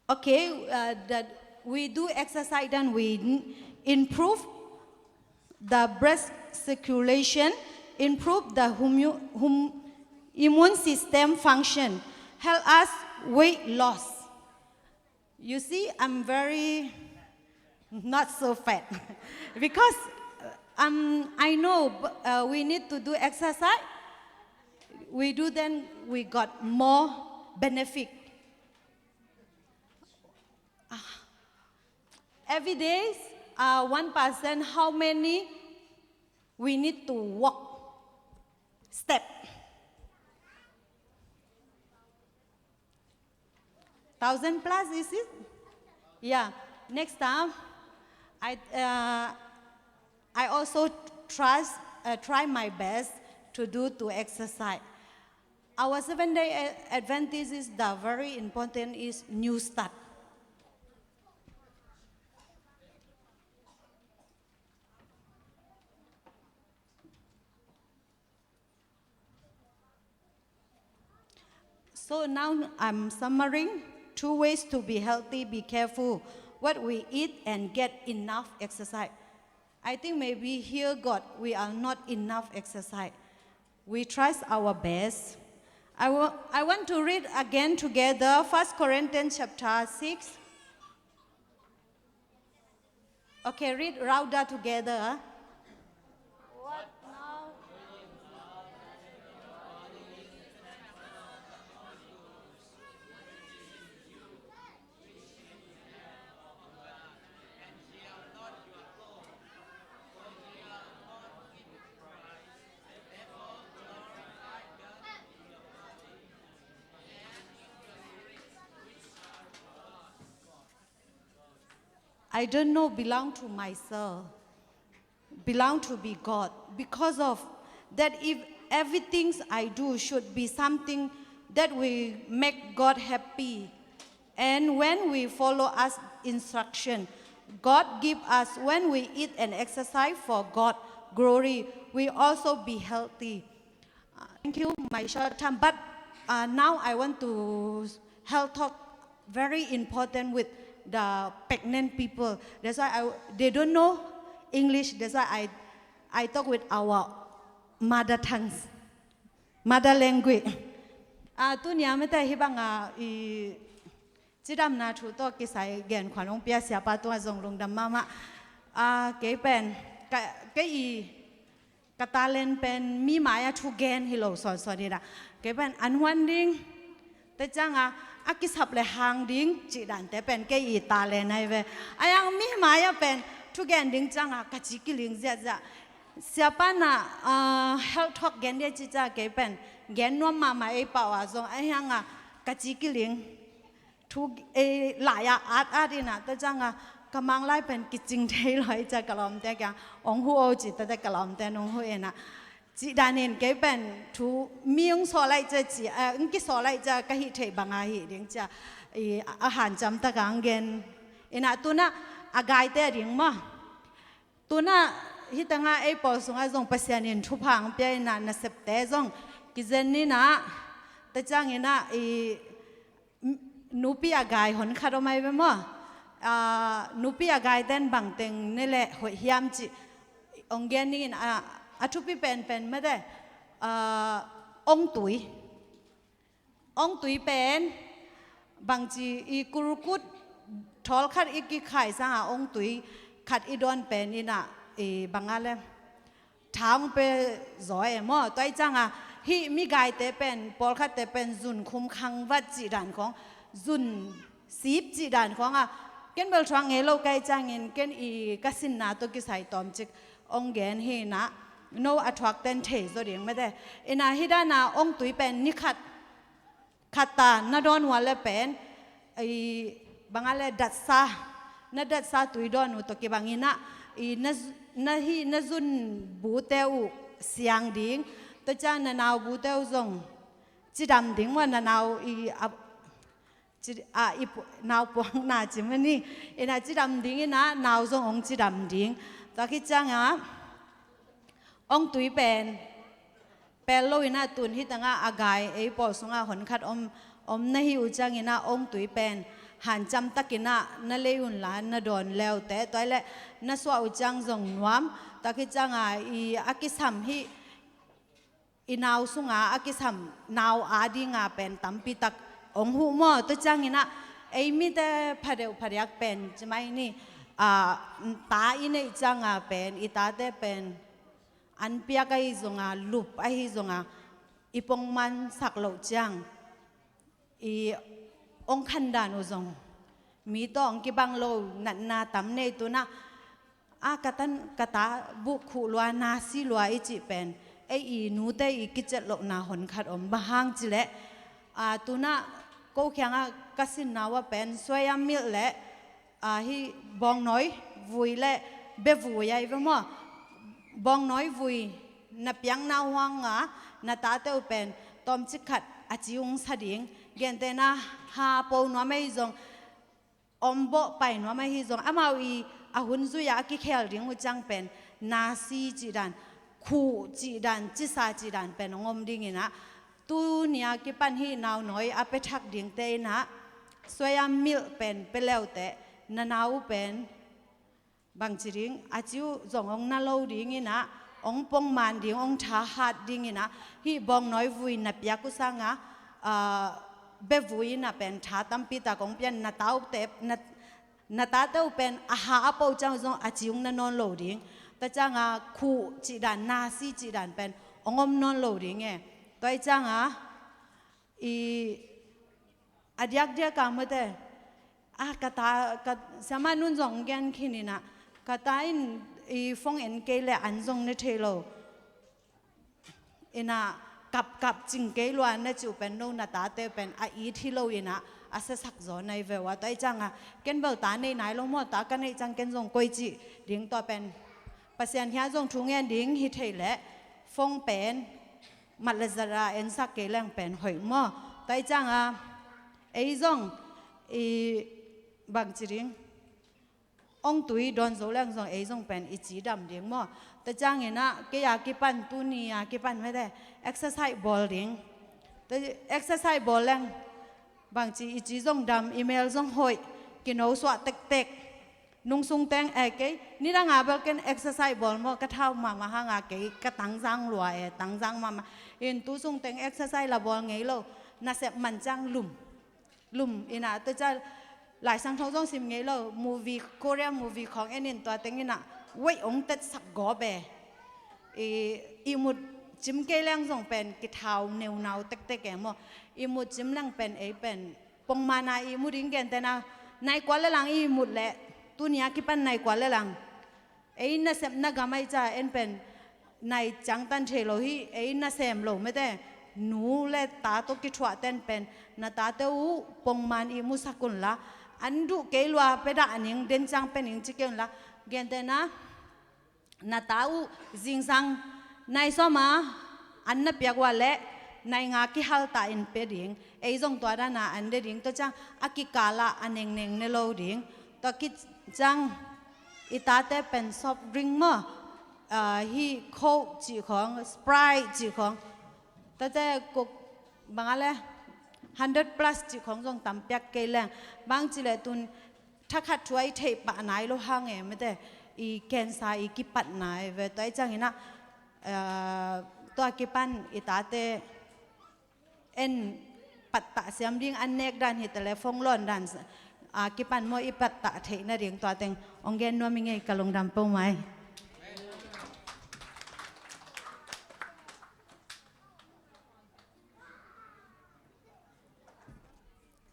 Okay, uh, that we do exercise, then we n- improve the blood circulation, improve the hum- hum- immune system function, help us weight loss. You see, I'm very not so fat because, uh, um, I know, b- uh, we need to do exercise. We do, then we got more benefit. Ah. Every day, uh, one percent, how many we need to walk step? Thousand plus, is it? Yeah. Next time, I, uh, I also try, uh, try my best to do to exercise. Our Seventh Day Adventist is the very important is new start. So now I'm summarizing two ways to be healthy, be careful what we eat and get enough exercise. I think maybe here, God, we are not enough exercise. We try our best. I wa- I want to read again together First Corinthians chapter six. Okay, read louder together. I don't know belong to myself, belong to be God. Because of that, if everything I do should be something that will make God happy, And when we follow us instruction God give us, when we eat and exercise for God glory, we also be healthy. Uh, thank you, my short time. But uh, now I want to health talk very important with the pregnant people. That's why I, they don't know English. That's why I, I talk with our mother tongues, mother language. Uh, tunia mete hibanga i cidamna thu tawh kisai gen khuan hong pia siapa tungah zong lungdam mahmah. Ah, kei pen, ka, kei i, ka talent pen mi mai-ah thu gen hi lo sawnsawn hi dah. Kei pen an huan ding, te cianga, a kisap le hang ding, cih dante pen kei i talent ahi ve. A yang mi mai-ah pen thu gen ding cianga, ka ci kiling ziahziah. Siapa na, ah, health talk gen dia ci cianga kei pen gen nuam mahmah ei pau a zong, a hanga ka ci kiling. Thu, eh, lai-ah at at inah, tua cianga ka Mang lai pen kicing thei lo i cia ka lawmte kiang, ong huh o ci tate ka lawmte nong huh inah. Cih danin kei pen thu mi ong sawl lai cia ci, eh, ong kisawl lai cia ka hih theih banga hih ding cia, i, a hanciam taka ong gen. Inah tunah a gaite a ding maw. Tunah hih tengah ei pawl sungah zong Pasian in thupha ong pia inah nasepte zong kizen inah, tua cianginah i, nupi a gai honkhat om ahi ve maw? Ah, nupi a gaiten bangteng ne leh hoih hiam cih ong gen dingin, ah, a thupi penpen mate, ah, ongtui. Ongtui pen bangci i kurkut thawl khat i kikhai sanga ongtui khat i dawn pen inah i banga le tha ong pe zaw e maw? Tua i cianga hih migaite pen, pawlkhatte pen zun khum khangvat cih dan khawng, zun sip cih dan khawnga ken bel thuak ngei lo ka hih ciangin ken i ka sinna tawh kisai tawmcik ong gen hi inah, no a thuakten thei zaw ding mate. Inah hih dana ongtui pen ni khat khatta na dawn uh a le pen, i, banga le datsa, na datsa tui dawn uh tawh kibang inah, i, na, na hih na zun bute uh siang ding, tua ciang na nau bute uh zong cidam ding maw, na nau i, a, ci, a, i pu-, nau puakna ci mani, inah cidam ding inah nau zong ong cidam ding. Tua khit cianga ongtui pen pel lo inah tun hih tengah a gai ei pawl sungah honkhat om, om na hih uh cianginah ongtui pen hanciam takinah na lei unla na dawn leute, tua i leh na suah uh ciang zong nuam. Tua khit cianga i a kisam hih i nau sunga a kisam nau a dinga pen tampitak ong huh maw? Tua cianginah ei mite phadeuh phadiak pen ci mai ni, ah, ta i neih cianga pen i tate pen an piak ahi zonga, lup ahi zonga, i pongman sak loh ciang i ong khandan uh zong mi tawh ong kibang lo natna tam nei tunah, a ka tan, ka ta buh khuh lua, nasi lua i cih pen ei i nute i kiciat lohna honkhat om. Bang hang cileh, a, tunah ko khiangah ka sinna uh a pen suai a milh leh, a, hih bawngnawi vui le bevui ahi ve maw? Bawngnawi vui na piakna huanga na tate uh pen tawmcik khat a ci ung sa ding. Gentehna ha po nuam ahi zong, om bawh pai nuam ahi zong, amau i a hun zui-a a kikhel ding uh ciang pen nasi cih dan, khuh cih dan, cisa cih dan pen ong om dinginah, tunia kipan hih naunawi a pethak dingte inah suai a milh pen peleute, na nau uh pen bangci ding a ci uh zong ong na lo dinginah, ong pongman ding, ong tha hat dinginah, hih bawngnawi vui na piak uh sanga, ah, bevui inah pen tha tampitak ong pian, na taute, na, na tate uh pen a ha a po ciang uh zong a ci ung na nawn lo ding. Tua cianga khuh cih dan, nasi cih dan pen ong om nawn lo ding e. Tua i cianga i a diakdiak a mate, a, ka ta, ka, siama nun zong gen khin inah, ka ta in i phone en kei le an zong ne thei lo. Inah kapkap cing kei lua na ci uh pen no na tate pen a it hi lo inah a siasak zaw nai ve uh a. Tua i cianga ken bel ta nei nai lo maw, ta ka neih ciang ken zong koi cih ding tua pen Pasian hia zong thu ngen ding hi thei leh phone pen mat le zat a ensak kei leng pen hoih maw? Tua i cianga ei zong I bangci ding, ong tui dawn zo leng zong ei zong pen i ci dam ding maw? Tua ciangin ah kei a kipan, tuni a kipan mete exercise bawl ding. Tua exercise bawl leng bangci i ci zong dam, i mel zong hoih, kino suah tektek. Nungsung teng, eh, kei nidang a bel ken exercise bawl maw, ka thau mahmah hang a kei ka tangzang lua e, tangzang mahmah. In tu sung teng exercise la bawl ngei lo, nasep man ciang lum. Lum in ah, tua ciang Lai Siangtho zong sim ngei lo, movie, Korea movie khawng en in, tua teng in ah weight ong tetsak gawp e. I, ihmut cim kei leng zong pen kithau neunau tektek e maw? Ihmut cim leng pen ei pen pongman a ihmut ding, gentehna nai kua le lang ihmut leh, tuni a kipan nai kua le lang ei nasepna gam ahi ca en pen nai ciangtan thei lo hi. Ei nasem lo mete, nu le ta tawh kithuah ten pen na tate uh pongman ihmusak unla, an duh kei lua pia dah ning, den ciang pia ning ci kei unla, gentehna na ta uh zingsang nai sawm a an na piak uh a leh nai nga kihaltah in pia ding. Ei zong tua dan a an de ding, tua ciang a kikal ah a nengneng ne lo ding. Tua kiciang i tate pen soft drink maw, ah, hih Coke cih khawng, Sprite cih khawng, tate Coke bang a le hundred plus cih khawng zong tam piak kei leng, bangci leh tun thakhat thu a i theih pah nai lo hang e mete, i cancer i kipat nai ve. Tua i ciangin ah, ah, tua kipan i tate en pattah siam ding, an nek dan hi telephone lawn dan a kipan maw, i pattah theih nading tua teng ong gen nuam i ngei, ka lungdam peuhmah e.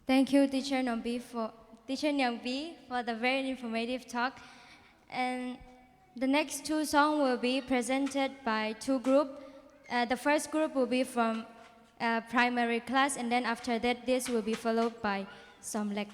Thank you, Teacher Niangpi, for, Teacher Niangpi, for the very informative talk. And the next two songs will be presented by two group. Uh, the first group will be from uh, primary class, and then after that, this will be followed by Sawmlek.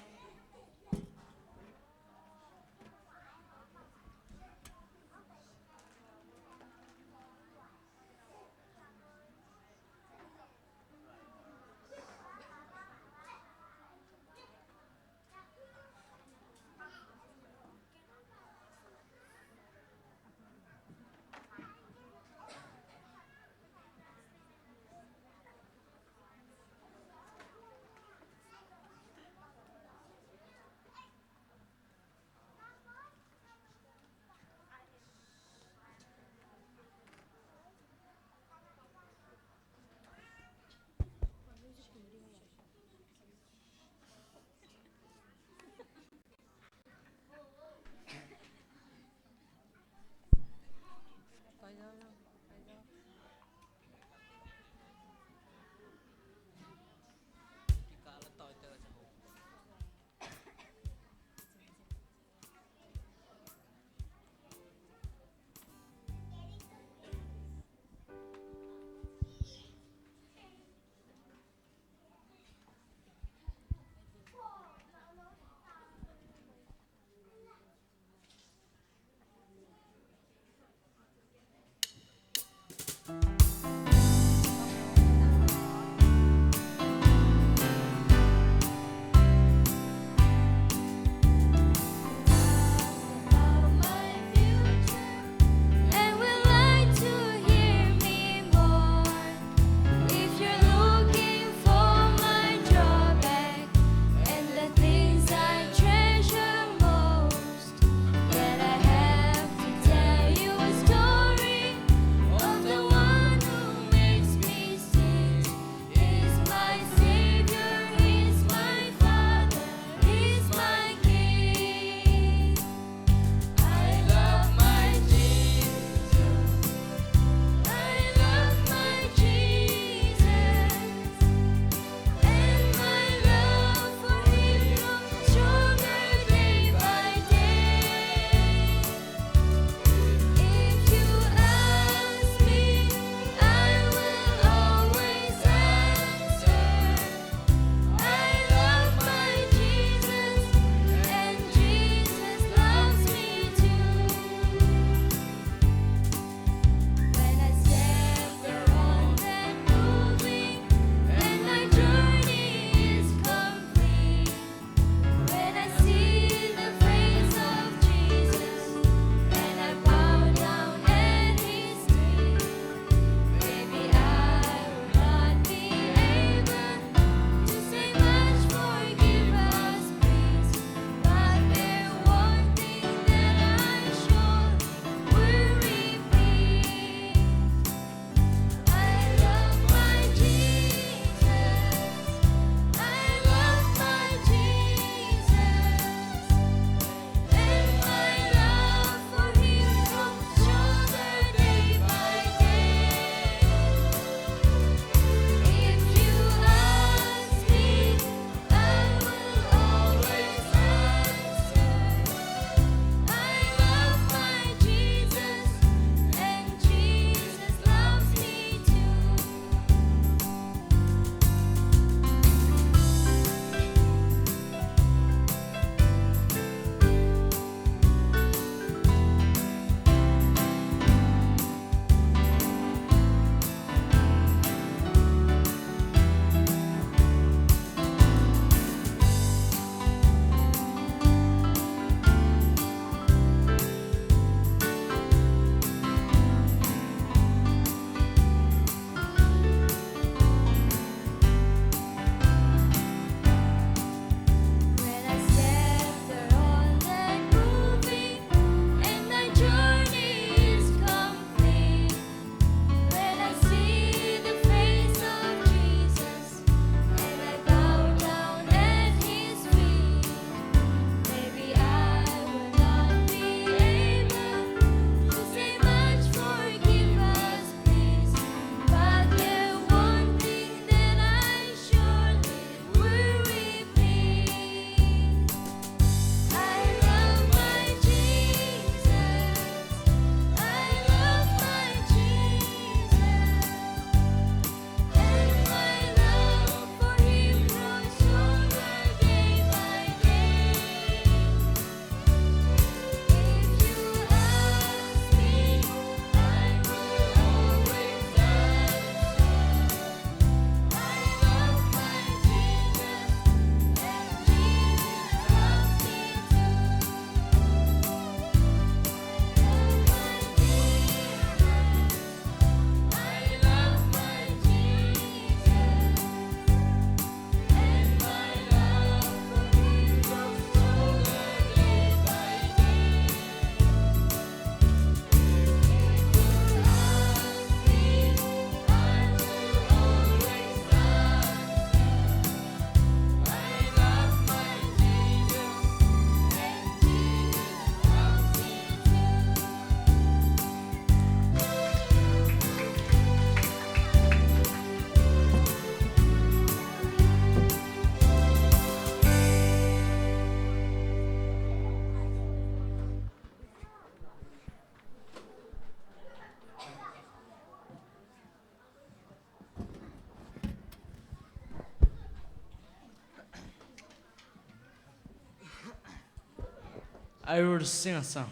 I will sing a song.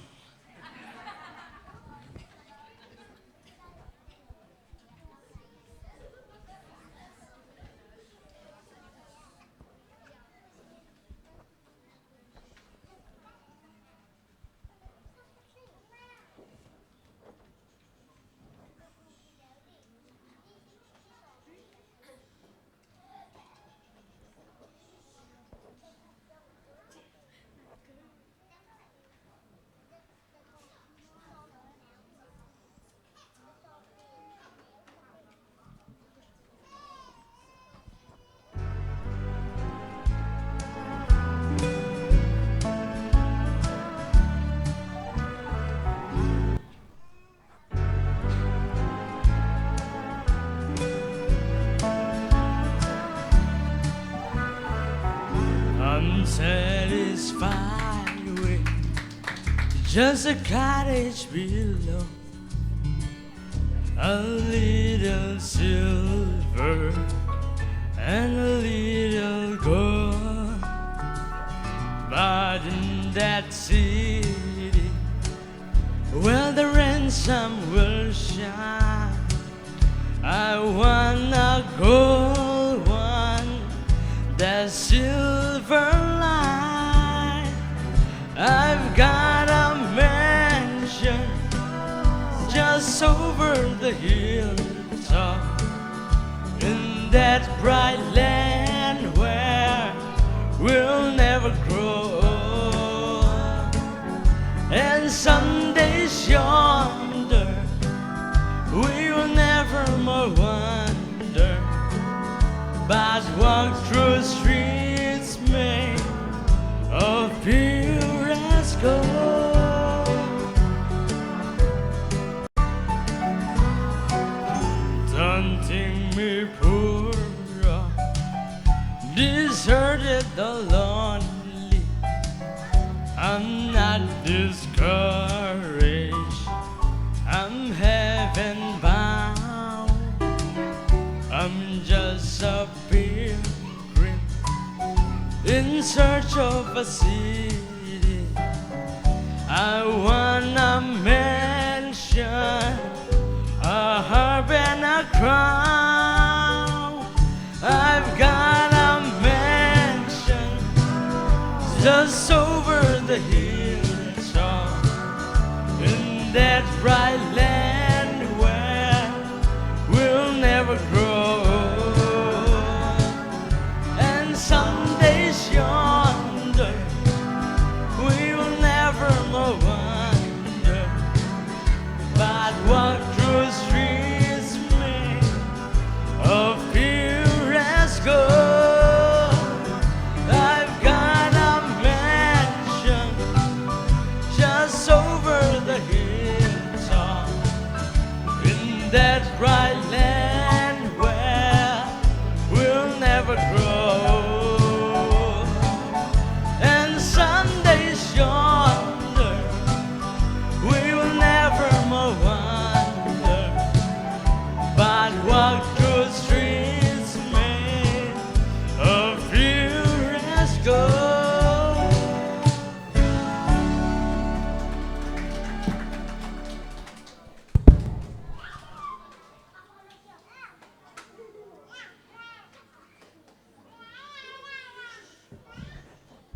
I'm satisfied with just a cottage below, a little silver and a little gold. But in that city, well, the ransom will shine. I want a gold one, the silver line. I've got a mansion just over the hilltop in that bright land where we'll never grow old. And someday yonder we will never more wander, but walk through streets made of purest gold. Don't think me poor, deserted or lonely. I'm not discouraged, I'm heaven bound. I'm just a pilgrim in search of a city. I want a mansion, a harp and a crown. I've got a mansion just over the hilltop in that bright land where we'll never grow old. And someday yonder we will never more wander, but walk through streets made of purest gold. I've got a mansion just over the hilltop in that bright land where we'll never grow old. And someday yonder we will never more wander, but walk through streets made of purest gold.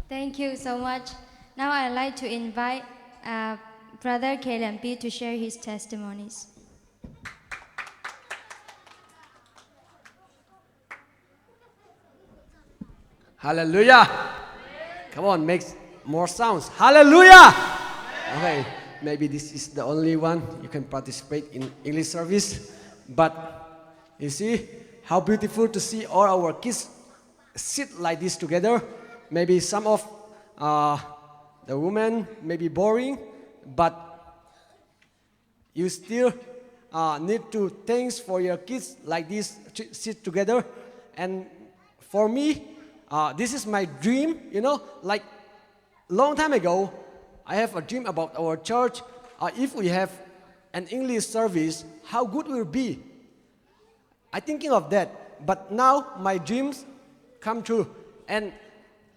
Thank you so much. Now I'd like to invite, uh, Brother K L M P to share his testimonies. Hallelujah. Come on, make more sounds. Hallelujah. Okay, maybe this is the only one you can participate in English service. But you see how beautiful to see all our kids sit like this together. Maybe some of, uh, the women may be boring, but you still, uh, need to thanks for your kids like this to sit together. And for me, uh, this is my dream, you know, like, long time ago, I have a dream about our church. Uh, if we have an English service, how good will be. I thinking of that, but now my dreams come true. And,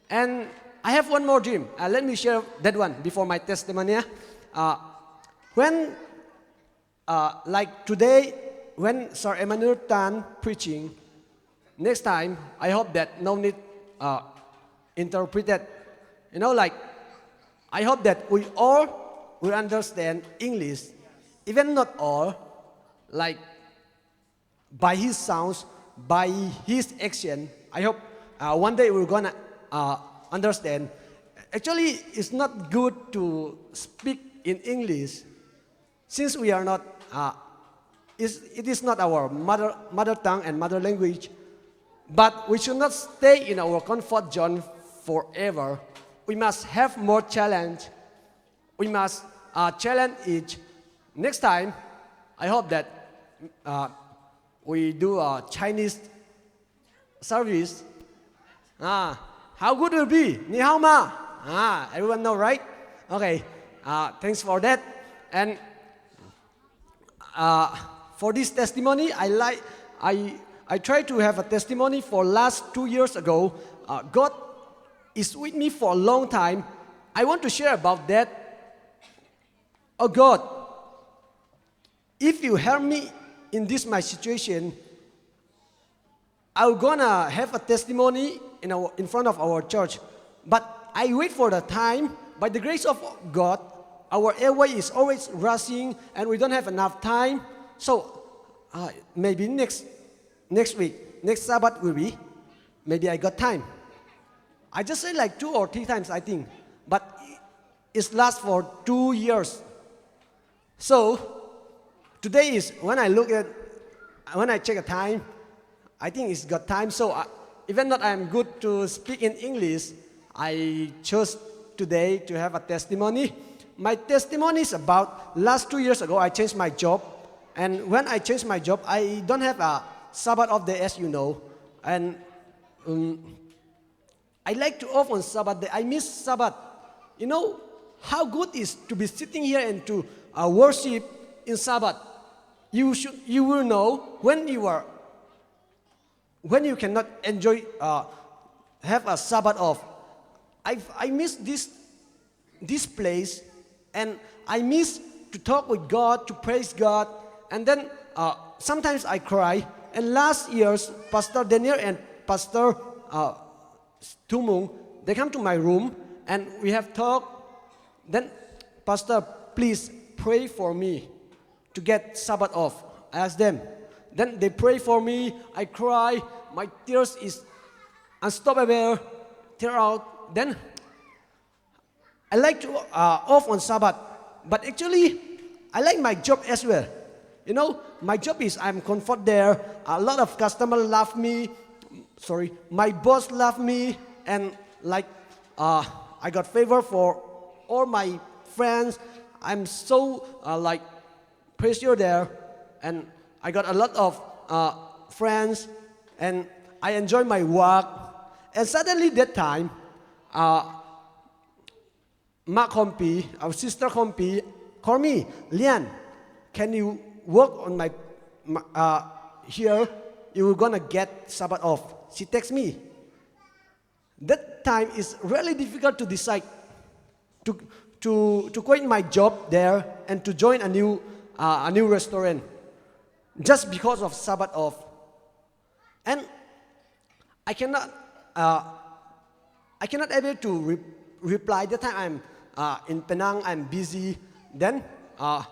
and I have one more dream. Uh, let me share that one before my testimony. Uh, when, uh, like today, when Sir Emmanuel Tan preaching, next time, I hope that no need, uh, interpreted. You know, like, I hope that we all will understand English, even not all, like, by his sounds, by his action. I hope, uh, one day we're gonna, uh, understand. Actually, it's not good to speak in English since we are not, uh, is, it is not our mother, mother tongue and mother language. But we should not stay in our comfort zone forever. We must have more challenge. We must, uh, challenge each. Next time, I hope that, uh, we do a Chinese service. Ah, how good will be? 你好吗? Ah, everyone know, right? Okay. Uh, thanks for that. And, uh, for this testimony, I like I I try to have a testimony for last two years ago. Uh, God is with me for a long time. I want to share about that. Oh God, if you help me in this my situation, I'm gonna have a testimony in our, in front of our church. But I wait for the time. By the grace of God, our airway is always rushing and we don't have enough time. So, uh, maybe next, next week, next Sabbath will be, maybe I got time. I just say like two or three times, I think. But it's last for two years. So, today is when I look at, when I check a time, I think it's got time. So, uh, even though I'm good to speak in English, I chose today to have a testimony. My testimony is about last two years ago, I changed my job. And when I changed my job, I don't have a Sabbath off day, as you know. And, um, I like to off on Sabbath day. I miss Sabbath. You know how good is to be sitting here and to, uh, worship in Sabbath. You should, you will know when you are, when you cannot enjoy, uh, have a Sabbath off. I, I miss this, this place, and I miss to talk with God, to praise God. And then, uh, sometimes I cry. And last year's, Pastor Daniel and Pastor, uh, Tumung, they come to my room and we have talk. Then, "Pastor, please pray for me to get Sabbath off," I ask them. Then they pray for me. I cry. My tears is unstoppable. Tear out. Then I like to, uh, off on Sabbath, but actually, I like my job as well. You know, my job is I'm comfort there. A lot of customer love me. Sorry, my boss love me, and, like, uh, I got favor for all my friends. I'm so, uh, like, pressure there, and I got a lot of, uh, friends, and I enjoy my work. And suddenly that time, uh, Ma Kompi, our sister Kompi, call me, "Lian, can you work on my, my, uh, here? You will gonna get Sabbath off." She text me. That time is really difficult to decide to, to, to quit my job there and to join a new, uh, a new restaurant just because of Sabbath off. And I cannot, uh, I cannot able to re-, reply. That time I'm, uh, in Penang, I'm busy. Then, uh,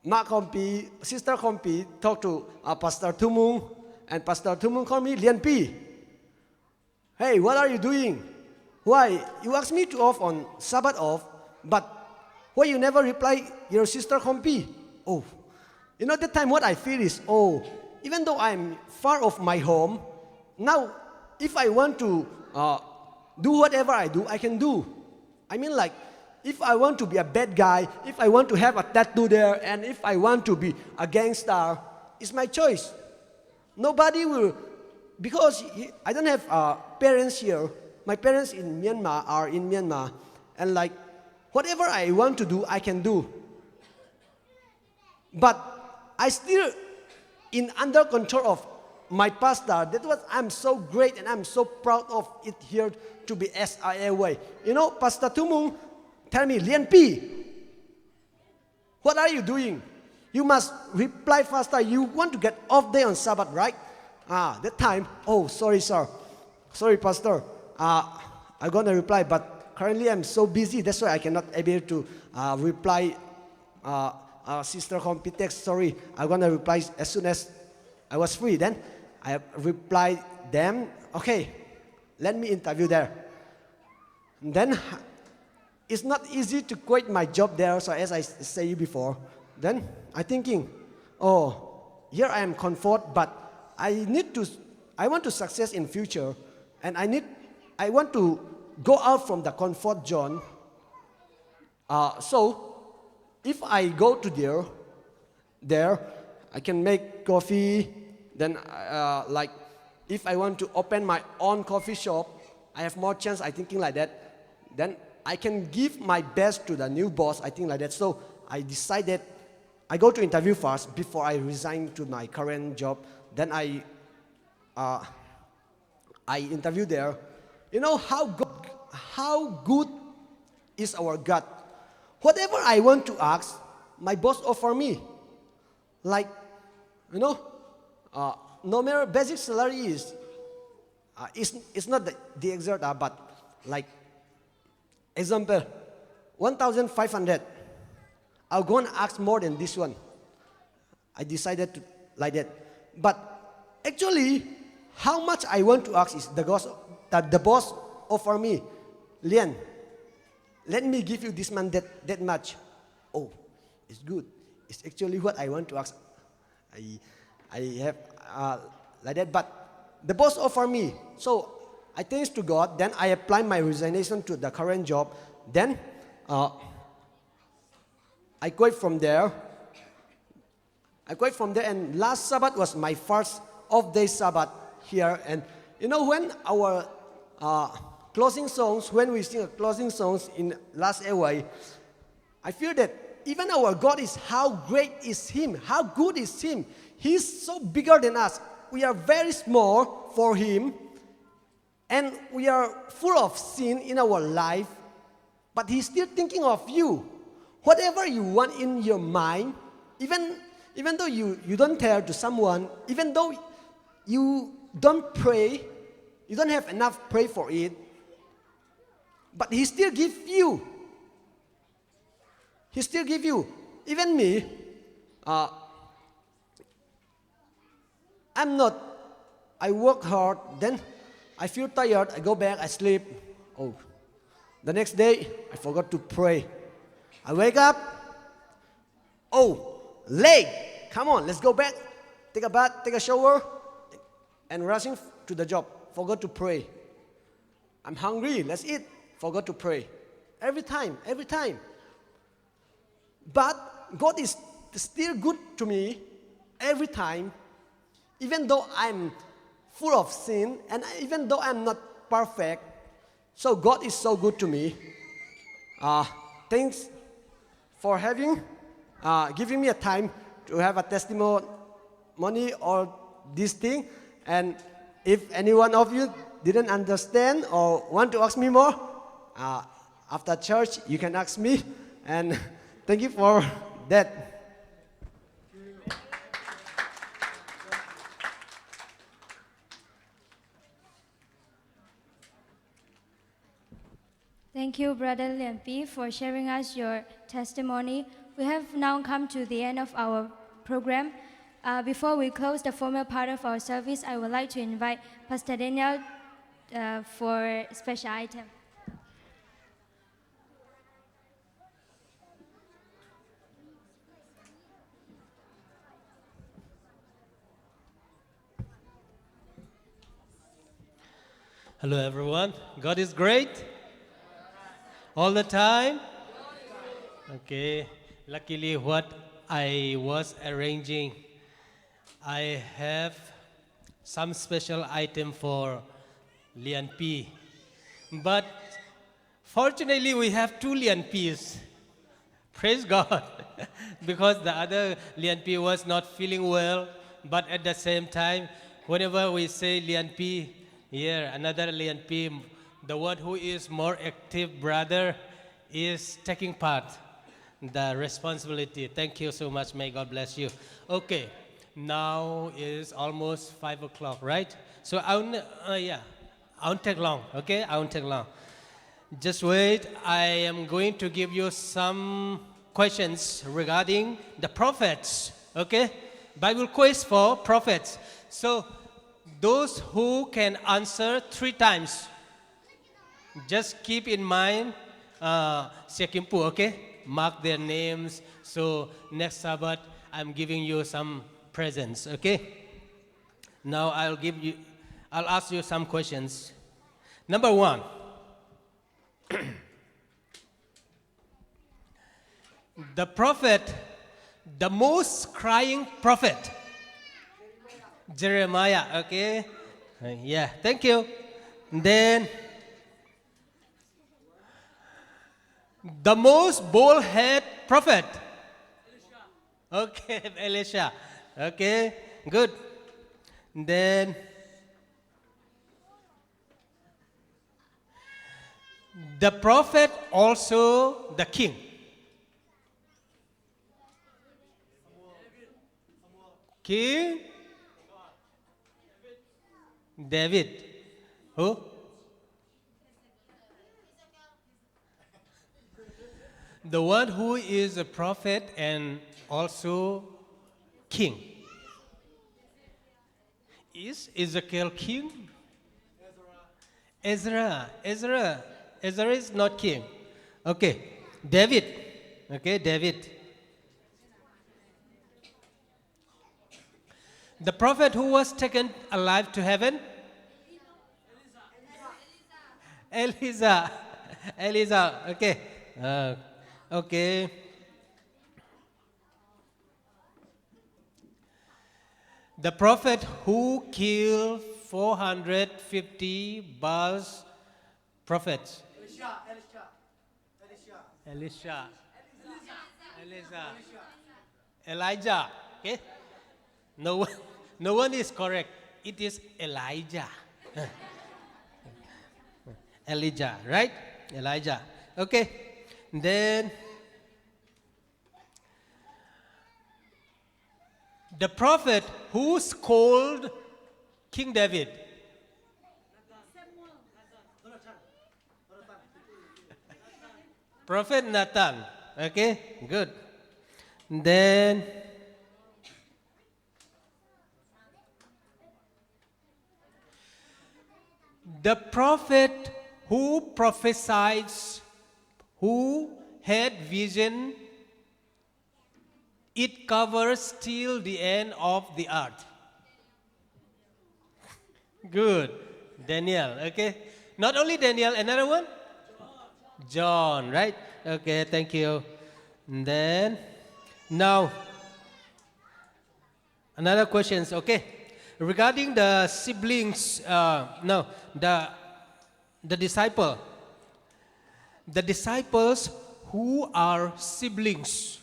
Ma Kompi, Sister Kompi talk to, uh, Pastor Tumung, and Pastor Tumung call me, "Lian Pi, hey, what are you doing? Why you ask me to off on Sabbath off, but why you never reply your sister Kompi?" Oh, you know, that time what I feel is, "Oh, even though I'm far off my home, now if I want to, uh, do whatever I do, I can do. I mean, like, if I want to be a bad guy, if I want to have a tattoo there, and if I want to be a gangster, it's my choice. Nobody will," because he, I don't have, uh, parents here. My parents in Myanmar are in Myanmar, and, like, whatever I want to do, I can do. But I still in under control of my pastor. That was, I'm so great and I'm so proud of it here to be S I A way. You know, Pastor Tumung tell me, Lian Pi, what are you doing? You must reply faster. You want to get off day on Sabbath, right? Ah, that time, oh, sorry, sir. Sorry, Pastor. Uh, I'm gonna reply, but currently I'm so busy. That's why I cannot able to uh, reply uh, uh, Sister Hong Pi text. Sorry, I'm gonna reply as soon as I was free. Then I replied them, okay, let me interview there. Then it's not easy to quit my job there. So as I say before, then I thinking, oh, here I am comfort, but I need to, I want to success in future, and I need, I want to go out from the comfort zone. Uh, so if I go to there, there, I can make coffee. Then, uh, like, if I want to open my own coffee shop, I have more chance, I thinking like that. Then I can give my best to the new boss, I think like that. So I decided I go to interview first before I resign to my current job. Then I, uh, I interview there. You know how God, how good is our God. Whatever I want to ask, my boss offer me. Like, you know, uh, normal basic salary is, uh, is, is not the, the exact, uh, but like, example, one thousand five hundred. I'll go and ask more than this one. I decided to like that. But actually, how much I want to ask is the boss, that the boss offer me, Lian, let me give you this month that, that much. Oh, it's good. It's actually what I want to ask. I, I have, uh, like that, but the boss offer me. So I thanks to God. Then I apply my resignation to the current job. Then, uh, I quit from there. I quit from there, and last Sabbath was my first off day Sabbath here. And you know, when our, uh, closing songs, when we sing a closing songs in last A Y, I feel that even our God is, how great is Him, how good is Him. He's so bigger than us. We are very small for Him, and we are full of sin in our life, but He's still thinking of you. Whatever you want in your mind, even, even though you, you don't tell to someone, even though you don't pray, you don't have enough pray for it, but He still give you. He still give you. Even me, uh, I'm not. I work hard, then I feel tired. I go back, I sleep. Oh, the next day, I forgot to pray. I wake up. Oh, late. Come on, let's go back. Take a bath, take a shower, and rushing to the job. Forgot to pray. I'm hungry. Let's eat. Forgot to pray. Every time, every time. But God is still good to me every time, even though I'm full of sin and even though I'm not perfect. So God is so good to me. Uh, thanks for having, uh, giving me a time to have a testimony or this thing. And if any one of you didn't understand or want to ask me more, uh, after church, you can ask me. And thank you for that. Thank you, Brother Lian Pi, for sharing us your testimony. We have now come to the end of our program. Uh, before we close the formal part of our service, I would like to invite Pastor Daniel, uh, for special item. Hello, everyone. God is great. All the time. Okay. Luckily, what I was arranging, I have some special item for Lian Pi. But fortunately, we have two Lian Pis. Praise God. Because the other Lian Pi was not feeling well, but at the same time, Whenever we say Lianpi, here, another Lianpi, the one who is more active brother is taking part the responsibility. Thank you so much. May God bless you. Okay, now is almost five o'clock, right? So I won't, uh, yeah, I won't take long, okay? I won't take long. Just wait. I am going to give you some questions regarding the prophets, okay? Bible quiz for prophets. So those who can answer three times, just keep in mind, uh, Sia Kim Pu, okay? Mark their names. So next Sabbath, I'm giving you some presents, okay? Now I'll give you, I'll ask you some questions. Number one, the prophet, the most crying prophet, Jeremiah, okay? Yeah, thank you. Then, the most bald head prophet. Okay, Elisha. Okay, good. Then, the prophet also the king. King David. Who? The one who is a prophet and also king. Is Ezekiel king? Ezra. Ezra. Ezra is not king. Okay. David. Okay, David. The prophet who was taken alive to heaven? Elijah. Elijah. Okay. Uh, okay. The prophet who killed four hundred fifty Baal's prophets. Elisha. Elisha. Elisha. Elisha. Elijah. Okay? No one, no one is correct. It is Elijah. Elijah, right? Elijah. Okay. Then the prophet who scolded King David. Prophet Nathan. Okay, good. Then the prophet who prophesies, who had vision, it covers till the end of the earth. Good. Daniel, okay. Not only Daniel, another one? John, right? Okay, thank you. And then, now, another questions, okay. Regarding the siblings, uh, no, the, the disciple. The disciples who are siblings.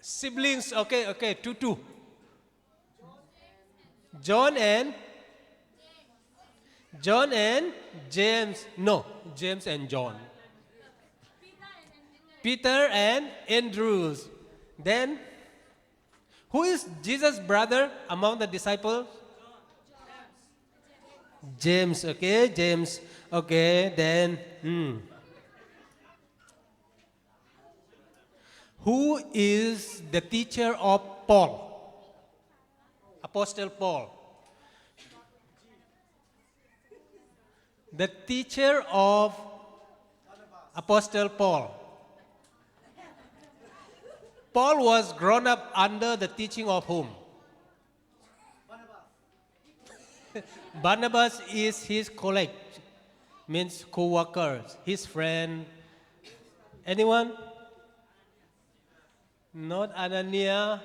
Siblings, okay, okay, two, two. John and John and James. No, James and John. Peter and Andrews. Then, who is Jesus' brother among the disciples? James, okay, James. Okay, then, hmm. Who is the teacher of Paul? Apostle Paul. The teacher of Apostle Paul. Paul was grown up under the teaching of whom? Barnabas is his colleague, means co-worker, his friend. Anyone? Not Anania.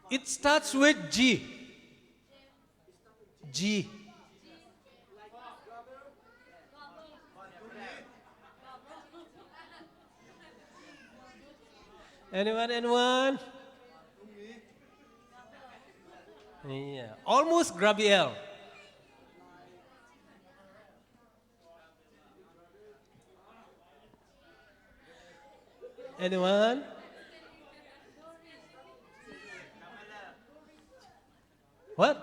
It starts with G. G. Anyone, anyone? Yeah. Almost Gabriel. Anyone? What?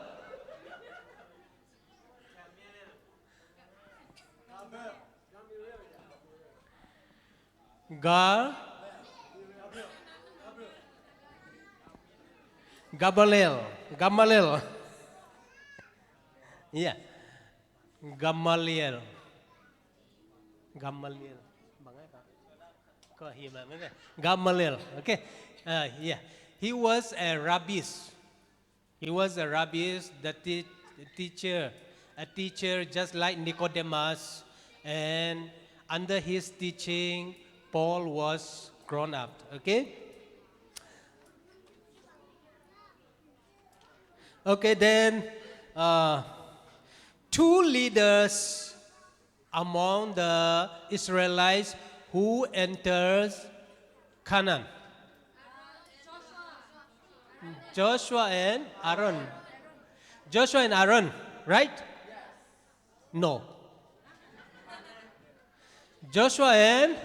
Gar? Gabriel. Gabriel. Yeah. Gamaliel. Gamaliel. Gamaliel. Okay. Uh, yeah. He was a rabbi. He was a rabbi, the te- teacher, a teacher just like Nicodemus. And under his teaching, Paul was grown up. Okay? Okay, then uh, two leaders among the Israelites who enters Canaan. Joshua and Aaron. Joshua and Aaron, right? No. Joshua and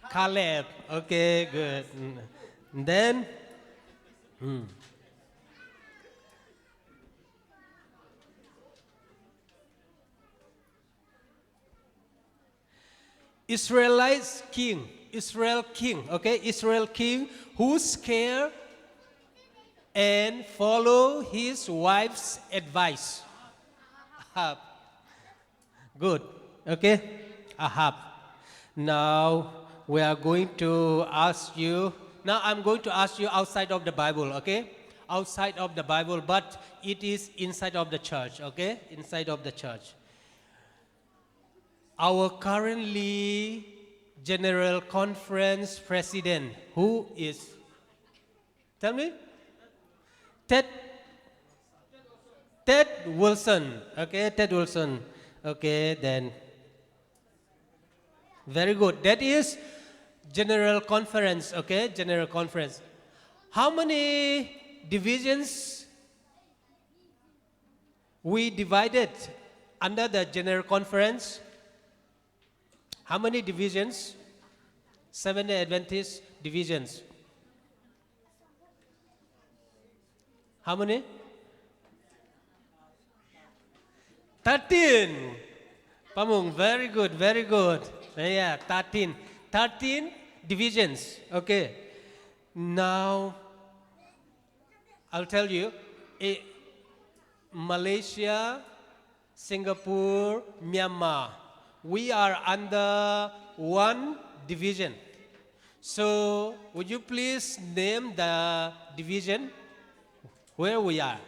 Caleb. Okay, good. Mm. And then, hmm. Israelites king, Israel king, okay, Israel king who scare and follow his wife's advice. Ahab. Good. Okay? Ahab. Now we are going to ask you. Now I'm going to ask you outside of the Bible, okay? Outside of the Bible, but it is inside of the church, okay? Inside of the church. Our currently General Conference President, who is? Tell me. Ted. Ted Wilson. Okay, Ted Wilson. Okay, then. Very good. That is General Conference. Okay, General Conference. How many divisions we divided under the General Conference? How many divisions? Seventh-day Adventist divisions. How many? Thirteen. Pamung, very good, very good. Yeah, thirteen. Thirteen divisions. Okay. Now, I'll tell you, eh, Malaysia, Singapore, Myanmar, we are under one division. So, would you please name the division where we are?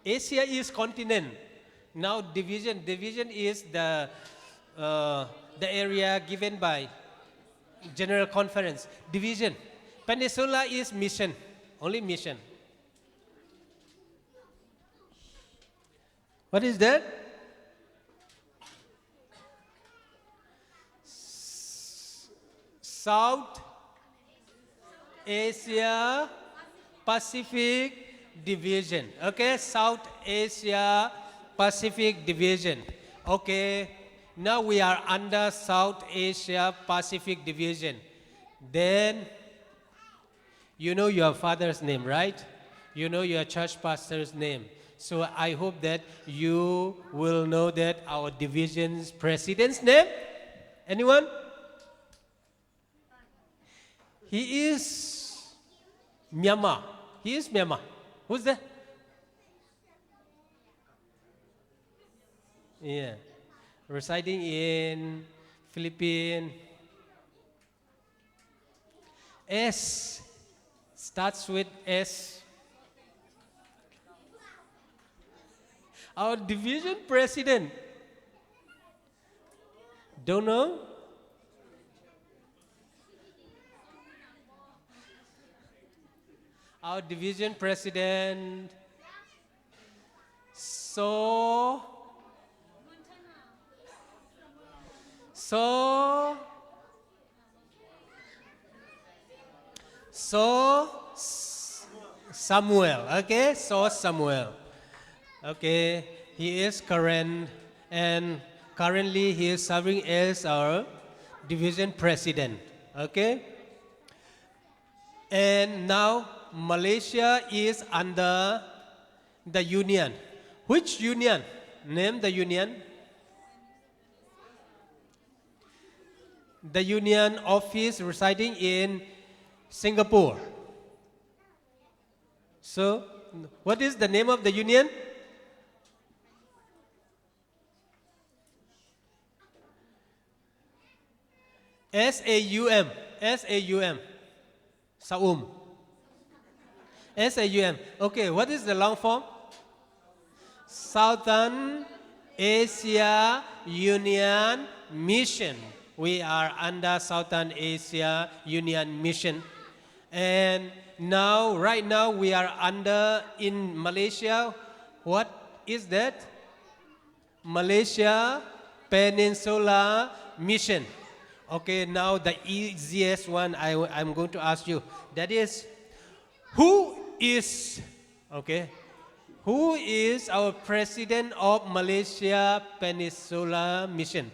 Asia is continent. Now division, division is the, uh, the area given by General Conference. Division. Peninsula is mission. Only mission. What is that? S- South Asia Pacific Division. Okay, South Asia Pacific Division. Okay, now we are under South Asia Pacific Division. Then you know your father's name, right? You know your church pastor's name. So I hope that you will know that our division's president's name. Anyone? He is Myanmar. He is Myanmar. Who's there? Yeah. Residing in Philippines. S. Starts with S. Our division president. Don't know? Our division president. So, So, so S- Samuel, okay? So Samuel. Okay, he is current, and currently he is serving as our division president, okay? And now Malaysia is under the union. Which union? Name the union. The union office residing in Singapore. So, what is the name of the union? S A U M. S A U M. Saum. S A U M. Okay, what is the long form? Southern Asia Union Mission. We are under Southern Asia Union Mission. And now, right now, we are under in Malaysia. What is that? Malaysia Peninsula Mission. Okay, now the easiest one I, I'm going to ask you. That is, who is, okay, who is our president of Malaysia Peninsula Mission?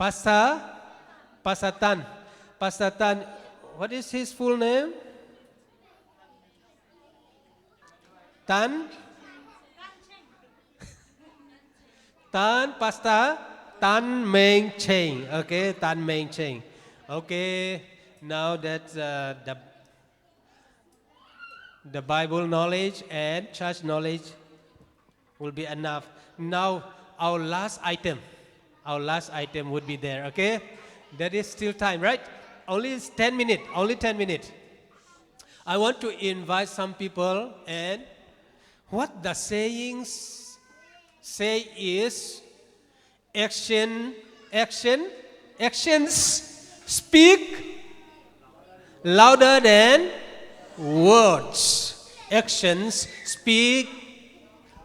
Pastor, Pastor Tan. Pastor Tan, what is his full name? Tan? Tan, Pastor Tan Meng Cheng. Okay, Tan Meng Cheng. Okay, now that uh, the, the Bible knowledge and church knowledge will be enough. Now, our last item. Our last item would be there, okay? There is still time, right? Only ten minutes. Only ten minutes. I want to invite some people, and what the sayings say is, action, action, actions speak louder than words. Actions speak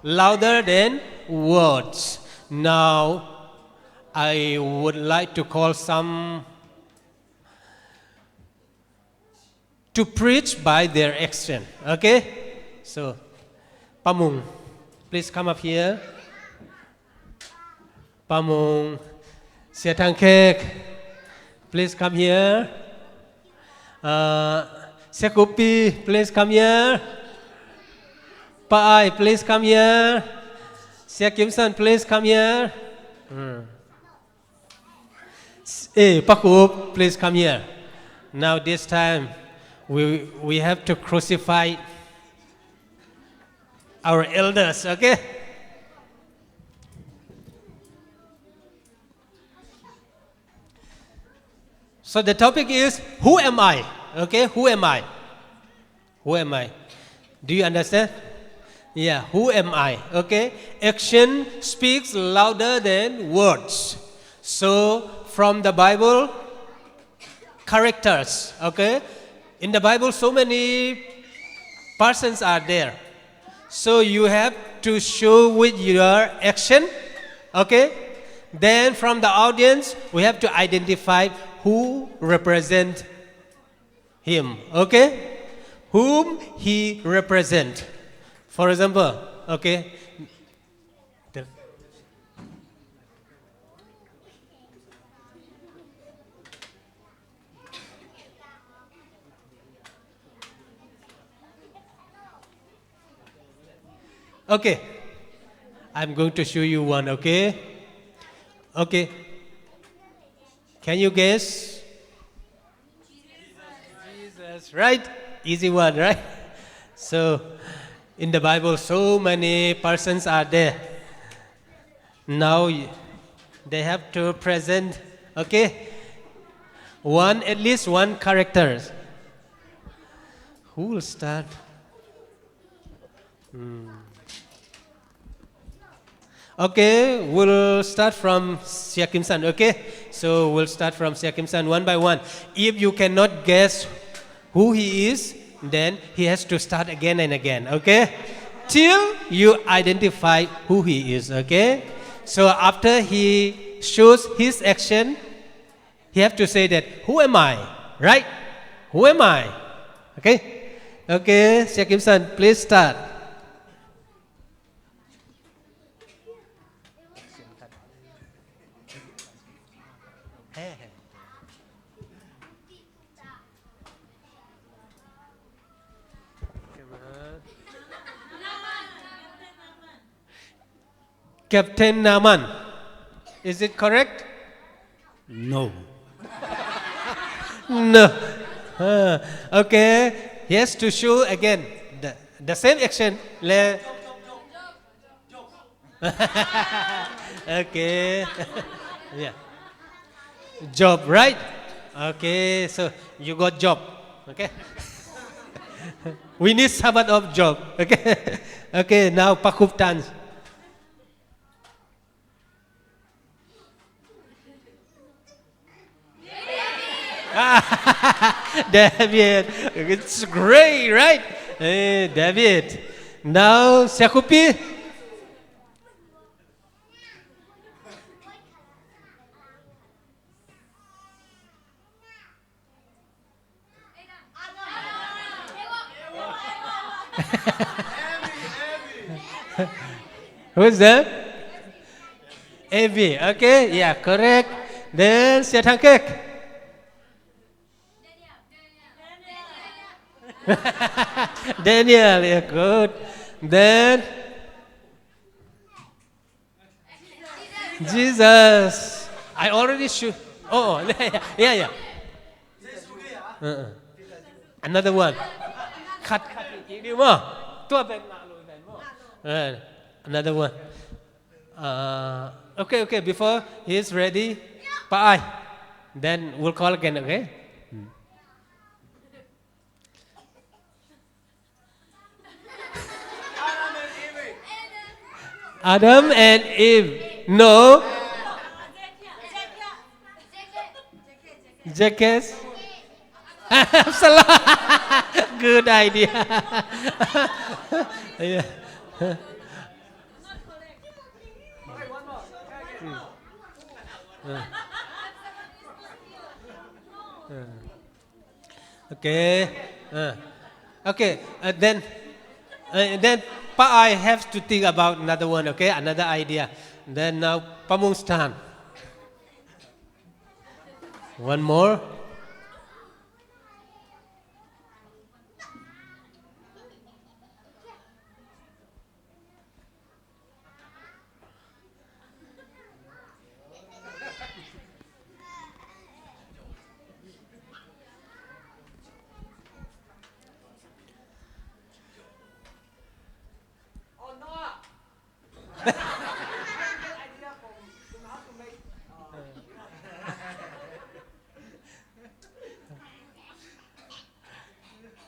louder than words. Now, I would like to call some to preach by their action. Okay? So, Pa Mung, please come up here. Pa Mung, Sia Thang Khek, please come here. Uh, Sia Kupi, please come here. Pa Ai, please come here. Sia Kim San, please come here. Hmm. Eh, Pa Kup, please come here. Now this time, we, we have to crucify our elders, okay? So the topic is, who am I? Okay, who am I? Who am I? Do you understand? Yeah, who am I? Okay? Action speaks louder than words. So, from the Bible, characters, okay? In the Bible, so many persons are there. So, you have to show with your action, okay? Then, from the audience, we have to identify who represent him, okay? Whom he represent. For example, okay? The- Okay. I'm going to show you one, okay? Okay. Can you guess? Jesus, right? Easy one, right? So, in the Bible, so many persons are there. Now, y- they have to present, okay? One, at least one character. Who will start? Hmm. Okay, we'll start from Sia Kim San, okay? So we'll start from Sia Kim San one by one. If you cannot guess who he is, then he has to start again and again, okay? Till you identify who he is, okay? So after he shows his action, he have to say that, "Who am I?" Right? "Who am I?" Okay? Okay, Sia Kim San, please start. Captain Naaman. Is it correct? No. No. Ah, okay. He has to show again. The, the same action. Le- Okay. Yeah. Job, right? Okay, so you got job. Okay. We need Sabbath of job. Okay. Okay, now Pa Khup turn. David. It's great, right? Eh, David. Now, Sia Khup Pi. Who's that? Evi. Okay, yeah, correct. Then, Sia Thang Kek. Daniel, yeah, good. Then, Jesus. I already shoot. Oh, oh, yeah, yeah, yeah. Uh-uh. Another one. Cut, cut. Ini mo. Tua ben malu ben mo. Uh, another one. Uh, okay, okay. Before he is ready, Pa Ai. Then we'll call again, okay? Hmm. Adam and Eve. No. Jackass. Salah. Good idea. Yeah. Hmm. Hmm. Hmm. Okay. Uh, okay. Uh, then, uh, then Pa Ai have to think about another one. Okay, another idea. Then now Pa Mung's turn. One more.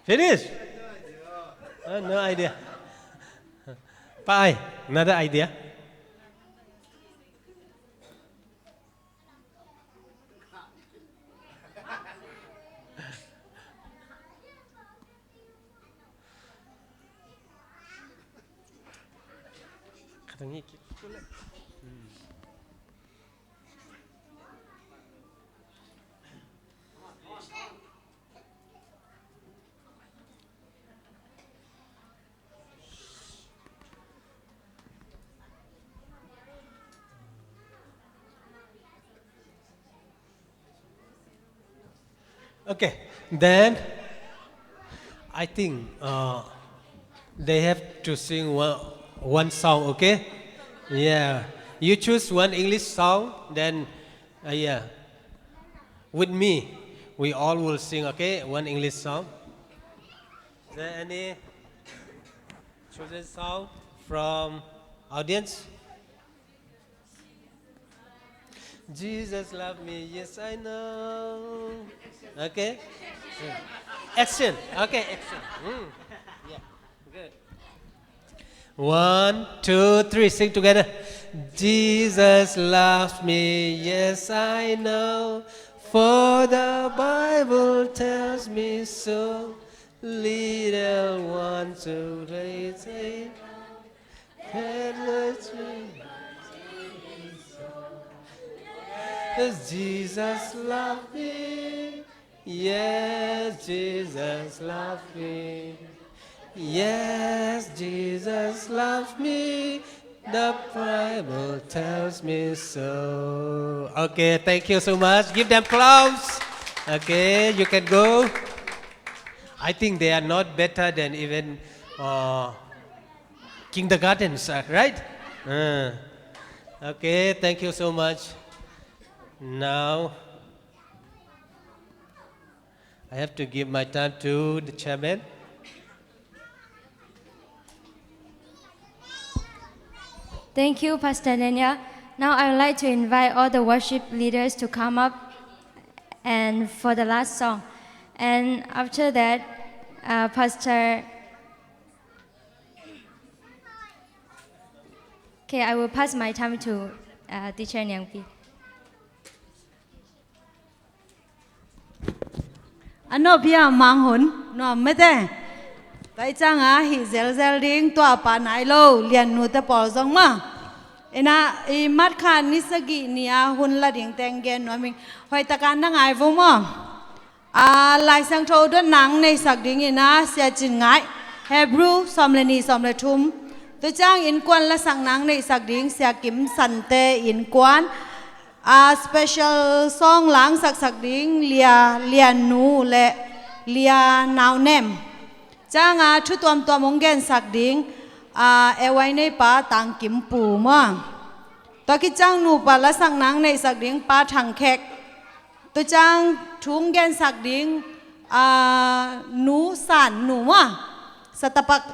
Finish? Uh, no idea. Pa Ai, another idea. Okay, then I think uh, they have to sing one, one song, okay? Yeah. You choose one English song, then, uh, yeah. With me, we all will sing, okay? One English song. Is there any chosen song from audience? Jesus love me, yes I know. Okay? Action. Okay, action. Mm. Yeah. Good. One, two, three. Sing together. Jesus loves me, yes I know. For the Bible tells me so. Little one to play, say, Headless tree. Yes, Jesus love me. Yes, Jesus love me. Yes, Jesus love me. The Bible tells me so. Okay, thank you so much. Give them applause. Okay, you can go. I think they are not better than even uh, kindergartens, uh, right? Uh, okay, thank you so much. Now, I have to give my time to the chairman. Thank you, Pastor Daniel. Now I would like to invite all the worship leaders to come up and for the last song. And after that, uh, Pastor, okay, I will pass my time to uh, Teacher Niangpi. A nopia manghun nuam mete. Tua i canga hih zelzel ding tua pa nai lo lian nute pawl zong ma. Ina i mat kha ni sagih ni a hun la ding teng gen nuam ing. Hoih taka na ngai vo maw. A Lai Siangtho dot nang neihsak ding ina Sia Cin Ngai, Hebrew sawm le ni sawm le thum. Tua ciang innkuan lasak nang neihsak ding Sia Kim Sante innkuan. A special song langsaksak ding Lia Liannu le Lia Naunem. Cianga thu tuamtuam hong gensak ding a ewai neipa Tangkim Pu maw. Tua kiciang nupa lasak nang neihsak ding Pa Thang Khek. Tua ciang thu hong gensak ding a Nu San Nu maw. Satapak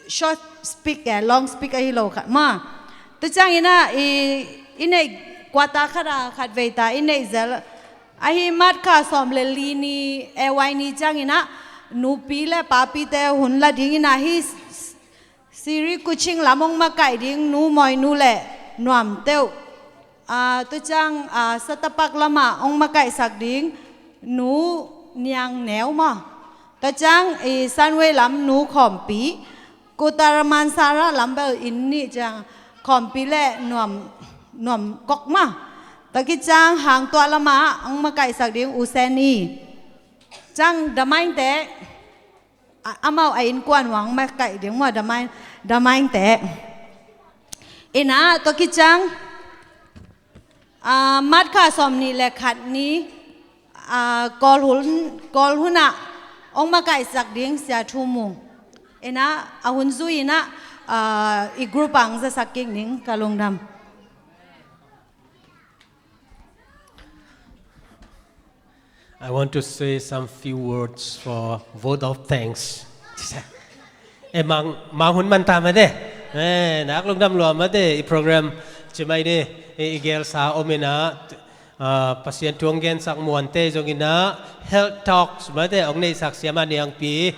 short speak eh, long speak ahi lo khat maw. Tua ciang ina i, i neih kuata khat a khat veita i neih zel. Ahi mat kha sawm le li ni ewai ni ciang ina nupi le papite hun la ding ina hi Siri Kuching lam hong makaih ding Nu Mawi Nu le Nuam Teuh. A, tua ciang a, Satapak lamah hong makaihsak ding Nu Niang Neu maw. Tua ciang i Sunway lam Nu Khawmpi. Kutaraman Sara lam bel inn nih ciang Khawmpi le Nuam, Nuam Kok maw. Tua kiciang Hang Tuah lamah hong makaihsak ding U Sen I. Ciang Damainte a, amau a innkuan uang makaih ding maw Damain, Damainte. Ina tua kiciang a, mat kha sawm ni le khat ni a, Kawl hun, Kawl hunah hong makaihsak ding Sia Thu Mung. Ina a hun zui ina a, i group ang zasak kik ning ka lungdam. I want to say some few words for vote of thanks. E mang, mang hun man ta mate. E, nak lungdam lua mate i program cimai de i, i gelsa om ina, a, Pasian thu hong gensak muante zong ina health talks mate hong neihsak siama niangpi.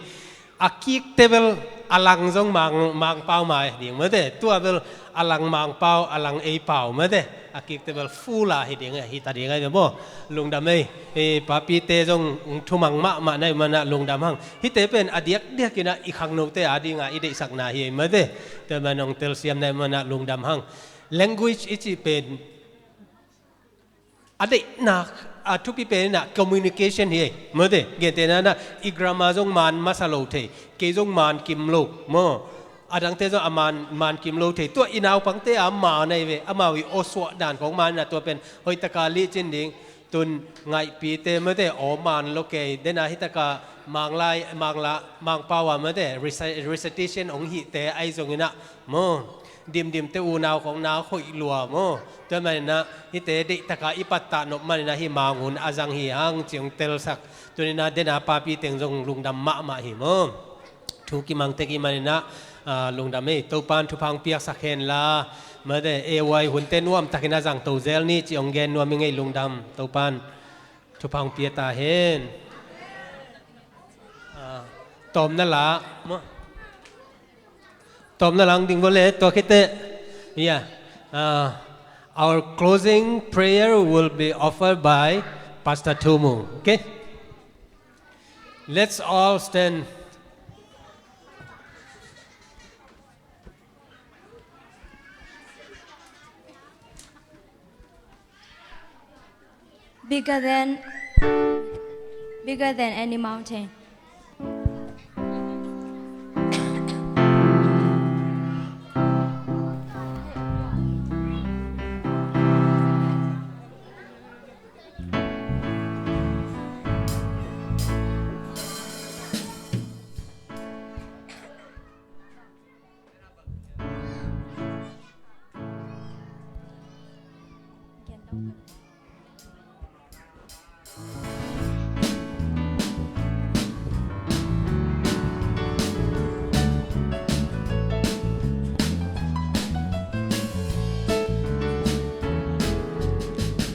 A kikte bel a lang zong mang, Mangpau mai ding mate. Tua bel a lang Mangpau, a lang ei pau mate. A kikte bel full a hi ding, hi ta ding ai maw. Lungdam ei. Ei, papite zong thumang mahmah na i mana lungdam hang. Hite pen a diakdiak ina i khangnote a dinga i deihsakna hi ei mate. Tua man hong telsiam na i mana lungdam hang. Language i cih pen a deihna a thupi pen ina communication hi ei mate. Gentehna ina i grammar zong man masa lo thei, kei zong man kim lo maw. A dangte zong a man, man kim lo thei. Tua i naupangte a man ahi ve, amau i awsuah dan khong man ina tua pen hoihtaka lihcin ding. Tun ngaihpite mate aw man lo kei dena hihtaka Manglai, Mangla, Mangpau a mate reci-, recitation hong hihte ahi zong ina maw. Dimdimte unau khong na hoih lua maw. Tua manina hite deihtaka i pattah nop manina hih mangun a zang hi hang ci hong telsak. Tunina dena papi teng zong lungdam mahmah hi maw. Thu kimang tek i manina, a, lungdam ei. Topan thupha hong piaksak henla mate A Y hunte nuamtakin a zangto zel ni ci hong gen nuam i ngei lungdam. Topan thupha hong pia ta hen. A, tawmna la maw. Tawmna lang ding vole tua khite. Yeah. Uh, our closing prayer will be offered by Pastor Thu Mung. Okay? Let's all stand. Bigger than, bigger than any mountain.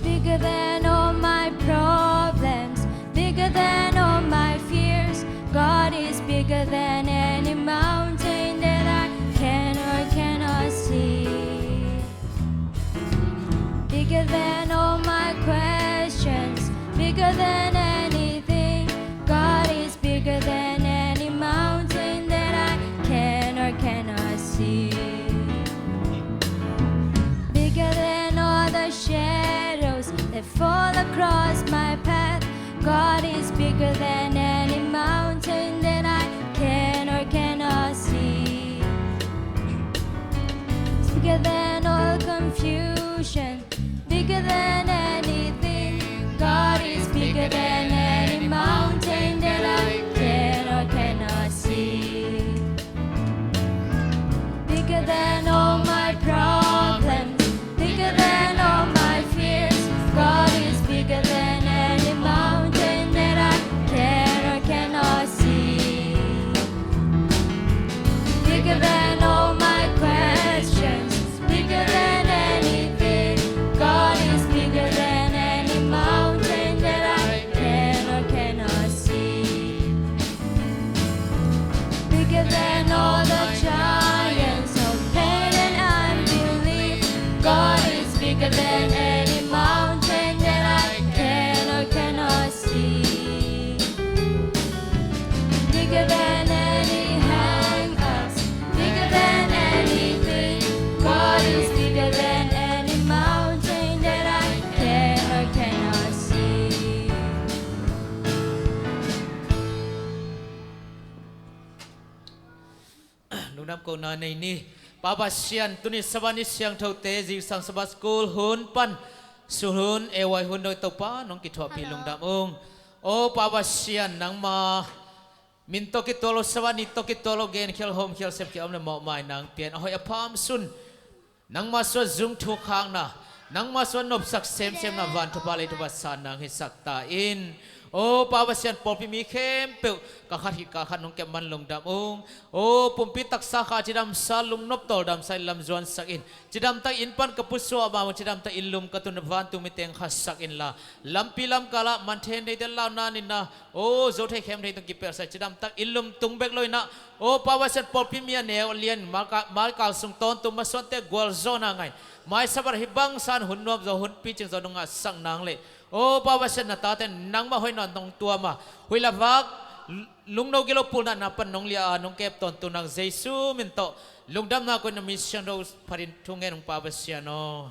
Bigger than all my problems, bigger than all my fears. God is bigger than any mountain that I can or cannot see. Bigger than all my questions, bigger than anything. God is bigger than any mountain that I can or cannot see. Bigger than all the shadows that fall across my path. God is bigger than any mountain that I can or cannot see. Bigger than all confusion, bigger than anything. God is bigger than any mountain that I can or cannot see. Bigger than all my problems, bigger than all my fears. God is bigger than any mountain that I can or cannot see. Bigger than all my questions, bigger than anything. God is bigger than any mountain that I can or cannot see. Bigger than all the giants of pain and unbelief. God is bigger than any mountain that I can or cannot see. Bigger than any hang-ups, bigger than anything. God is bigger than any mountain that I can or cannot see. Lungdam kohna nei ni. Pa Pasian, tuni Sabbath ni siangthote, zingsang Sabbath school hun pan, sulhun, A Y hun dong Topa nong kithuahpih lungdam ung. O Pa Pasian, nangma min tawh kituak lo, Sabbath ni tawh kituak lo, genkhial, hawmkhial, sepkhial, om le mawhmai nang pian, a hoih a pha om sun nangma suah zung thukhakna, nangma suah nopsak semsemna, van thupha lei thupha sa nang hisak ta in. O Pa Pasian, pawlpi mi khempeuh ka khat hi ka khat nong kep man lungdam ung. O pumpi taksa kha cidamsa, lungnop tawldamsa in, lamzuansak in. Cidamtak inn pan ka pusuah mah bang, cidamtak inn lum ka tun, vantung mite hong khasak inla, lampi lamkalah manthei neite launa nina, o zothei khemthei tung kipelsa, cidamtak inn lum tung bek lo inah, o Pa Pasian, pawlpi mi a neu a lian, malka-, malkal sung tawntung masuante gualzawhna ngah in, mai Sabbath hih bang san hun nuam zaw, hun picing zaw nong ngahsak nang leh, o Pa Pasian, na tate nangmah hoih nawn nong tuam a, huih le vak, lungno gilo pulna na pan nong liah a, nong kep tawntung nang Jesu min tawh lungdamna koih, na min siangtho phatin thu ngen ung Pa Pasian aw.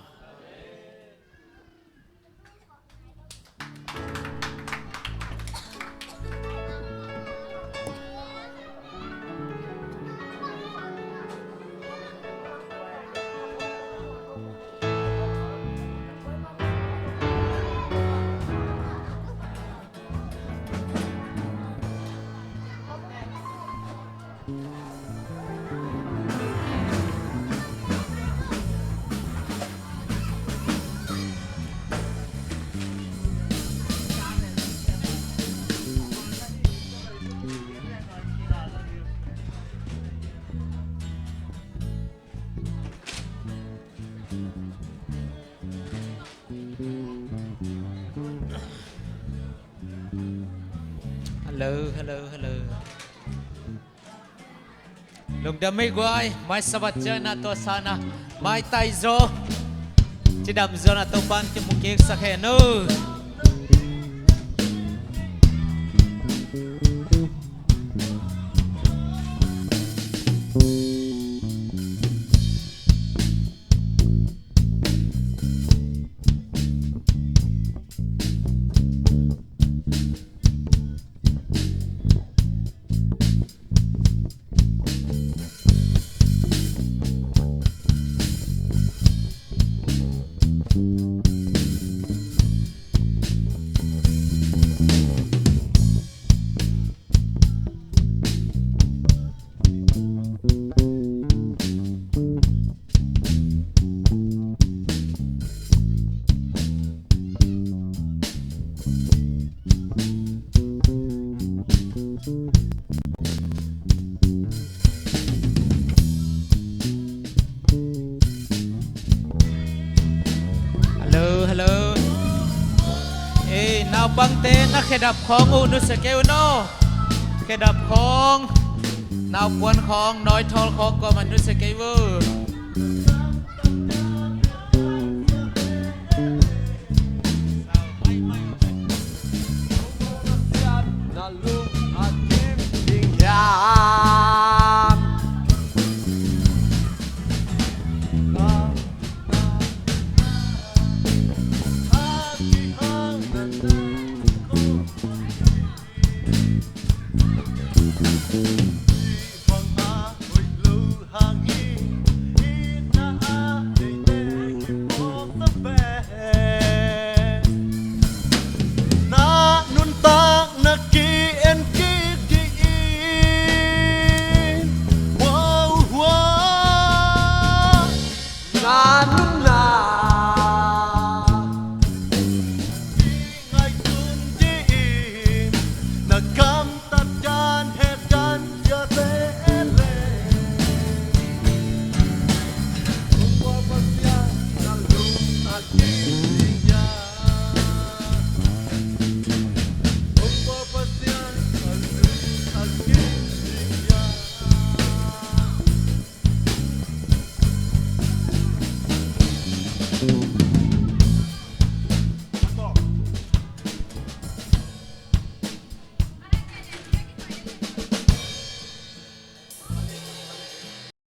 Hello, hello, hello. Lungdam mei guai, mai Sabbath ciangin a tua sana maitai zaw, cidam zaw na Topan kimu kiksak hen uh. Naupangte na khedap khawng uh nusia kei un aw. Khedap khawng, naupuan khawng, nawithawl khawng kuamah nusia kei uh.